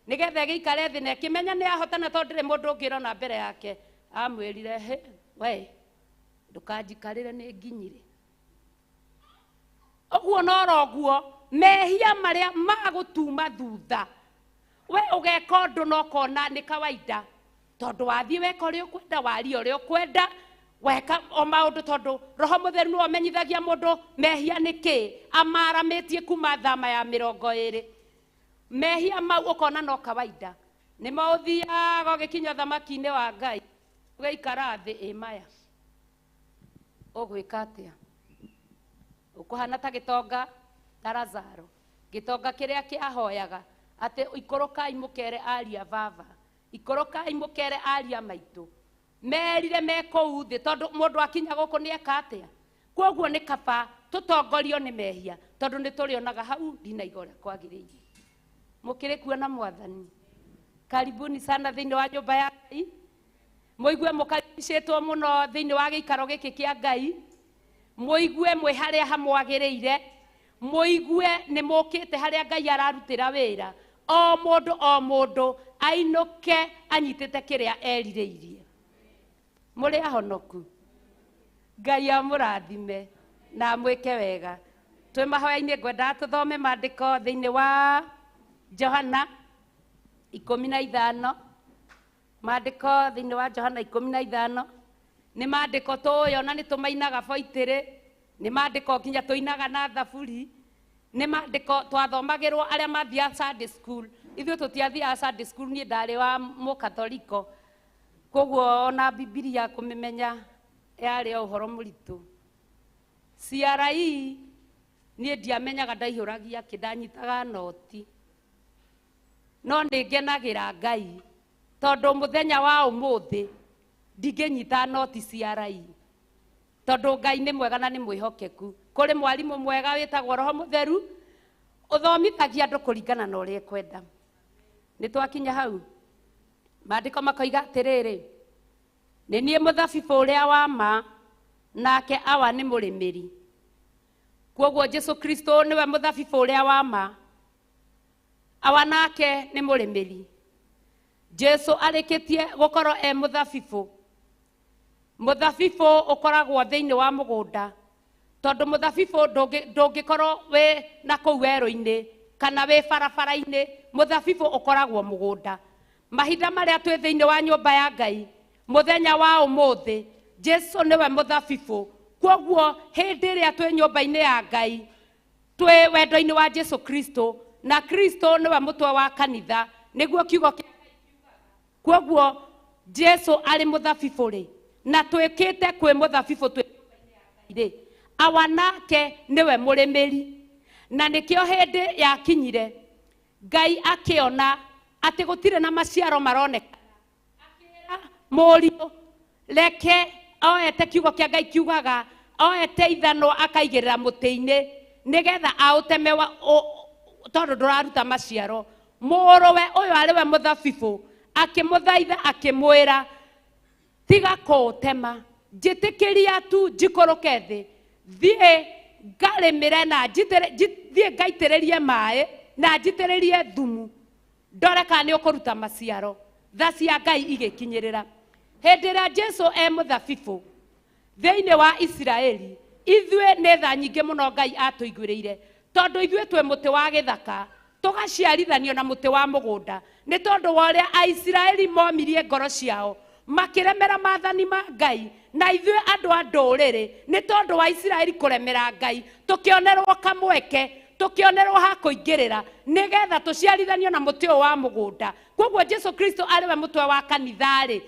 nĩgetha ĩgĩikare thĩ na ĩkĩmenya nĩ yahotana tondũ ndĩrĩ mũndũ ũngĩ ũrona mbere yake, amwĩrire hĩ we ndũkanjikarĩre nĩ nginyire. Ũguo noroguo mehia marĩa magũtuma thutha, we ũgeka ũndũ na ũkona nĩ kawaida, tondũ wathiĩ weka ũrĩa ũkwenda, waria ũrĩa ũkwenda, weka o maũndũ, tondũ Roho Mũtheru nĩwe ũmenyithagia mũndũ mehia nĩ kĩĩ, amaramĩtie kuma thama ya 20. Mehia mau ũkona no kawaida, nĩmo ũthiaga ũgĩkinya ũthamaki-inĩ wa Ngai, ũgaikara thĩ ĩ maya ũgwĩka atĩa? Ũkũhana ta gĩtonga ta Lazaro, gĩtonga kĩrĩa kĩahoyaga atĩ ikũrũkai mũkere aria baba, ikũrũkai mũkere aria maitũ, merire me kũu thĩ, tondũ mũndũ akinya gũkũ nĩ eka atĩa? Kwoguo nĩ kaba tũtongorio nĩ mehia, tondũ nĩ tũrĩonaga hau ndinaiga ũrĩa kwagĩrĩire. Mũkĩrĩ kuona Mwathani. Karibuni sana thĩinĩ wa nyũmba ya Ngai, mũigue mũkaribicĩtwo mũno thĩinĩ wa gĩikaro gĩkĩ kĩa Ngai, mũigue mwĩ harĩa hamwagĩrĩire, mũigue nĩ mũkĩte harĩa Ngai ararutĩra wĩra. O mũndũ o mũndũ ainũke anyitĩte kĩrĩa erirĩirie. Mũrĩ ahonoku, Ngai amũrathime na amwĩke wega. Twĩ mahoya-inĩ ngwendaga tũthome maandĩko thĩinĩ wa Johana 15, maandĩko thĩinĩ wa Johana 15 nĩ maandĩko tũĩ ona nĩ tũmainaga boitĩrĩ, nĩ maandĩko nginya tũinaga na thaburi, nĩ maandĩko twathomagĩrwo arĩa mathiaga Sunday school. Ithuĩ tũtiathiaga Sunday school, niĩ ndarĩ wa mũkatholiko, koguo ona Bibilia kũmĩmenya yarĩ o ũhoro mũritũ. CRE niĩ ndiamenyaga, ndaihũragia kĩ, ndanyitaga noti, no nĩ ngenagĩra Ngai tondũ mũthenya wa ũmũthĩ ndingĩnyita noti CRE. Tondũ Ngai nĩ mwega na nĩ mwĩhokeku. Kũrĩ mwarimũ mwega wĩtagwo Roho Mũtheru, ũthomithagia andũ kũringana na ũrĩa ekwenda. Nĩ twakinya hau. Maandĩko makoiga atĩrĩrĩ, nĩ niĩ mũthabibũ ũrĩa wa ma, nake Awa nĩ mũrĩmĩri. Kwoguo Jesu Kristo nĩwe mũthabibũ ũrĩa wa ma, Awa nake nĩ mũrĩmĩri. Jesu arĩkĩtie gũkorwo e mũthabibũ. Mũthabibũ ũkoragwo thĩinĩ wa mũgũnda, tondũ mũthabibũ ndũngĩkorwo wĩ na kũu werũ-inĩ kana wĩ barabara-inĩ, mũthabibũ ũkoragwo mũgũnda. Mahinda marĩa twĩ thĩinĩ wa nyũmba ya Ngai, mũthenya wa ũmũthĩ, Jesu nĩwe mũthabibũ. Kwoguo hĩndĩ ĩrĩa twĩ nyũmba-inĩ ya Ngai, twĩ wendo-inĩ wa Jesu Kristo, na Kristo nĩwe mũtwe wa kanitha, nĩguo kiugo kĩa Ngai kiugaga. Kwoguo Jesu arĩ mũthabibũ rĩ, na twĩkĩte kwĩ mũthabibũ twĩ nyũmba-inĩ ya Ngai rĩ, Awa nake nĩwe mũrĩmĩri. Na nĩkĩo hĩndĩ yakinyire Ngai akĩona atĩ gũtirĩ na maciaro maroneka, akĩra mũriũ reke oete, kiugo kĩa Ngai kiugaga oete ithanwa akaigĩrĩra mũtĩ-inĩ nĩgetha aũteme tondũ ndũraruta maciaro. Mũrũwe ũyũ arĩ we mũthabibũ akĩmũthaitha akĩmwĩra, tiga kũũtema, njĩtĩkĩria tu njikũrũke thĩ, thiĩ ngarĩmĩre na thiĩ ngaitĩrĩrie maĩ na njitĩrĩrie thumu, ndore kana nĩ ũkũruta maciaro. Tha cia Ngai igĩkinyĩrĩra. Hĩndĩ ĩrĩa Jesu e mũthabibũ thĩinĩ wa Isiraeli, ithuĩ nĩ tha nyingĩ mũno Ngai atũiguĩrĩire, tondũ ithuĩ twĩ mũtĩ wa gĩthaka tũgaciarithanio na mũtĩ wa mũgũnda, nĩ tondũ wa ũrĩa Aisiraeli momirie ngoro ciao makĩremera maathani ma Ngai, na ithuĩ andũ a ndũrĩrĩ nĩ tondũ wa Isiraeli kũremera Ngai tũkĩonerwo kamweke, tũkĩonerwo ha kũingĩrĩra nĩgetha tũciarithanio na mũtĩ ũyũ wa mũgũnda. Kwoguo Jesu Kristo arĩ we mũtwe wa kanitha rĩ,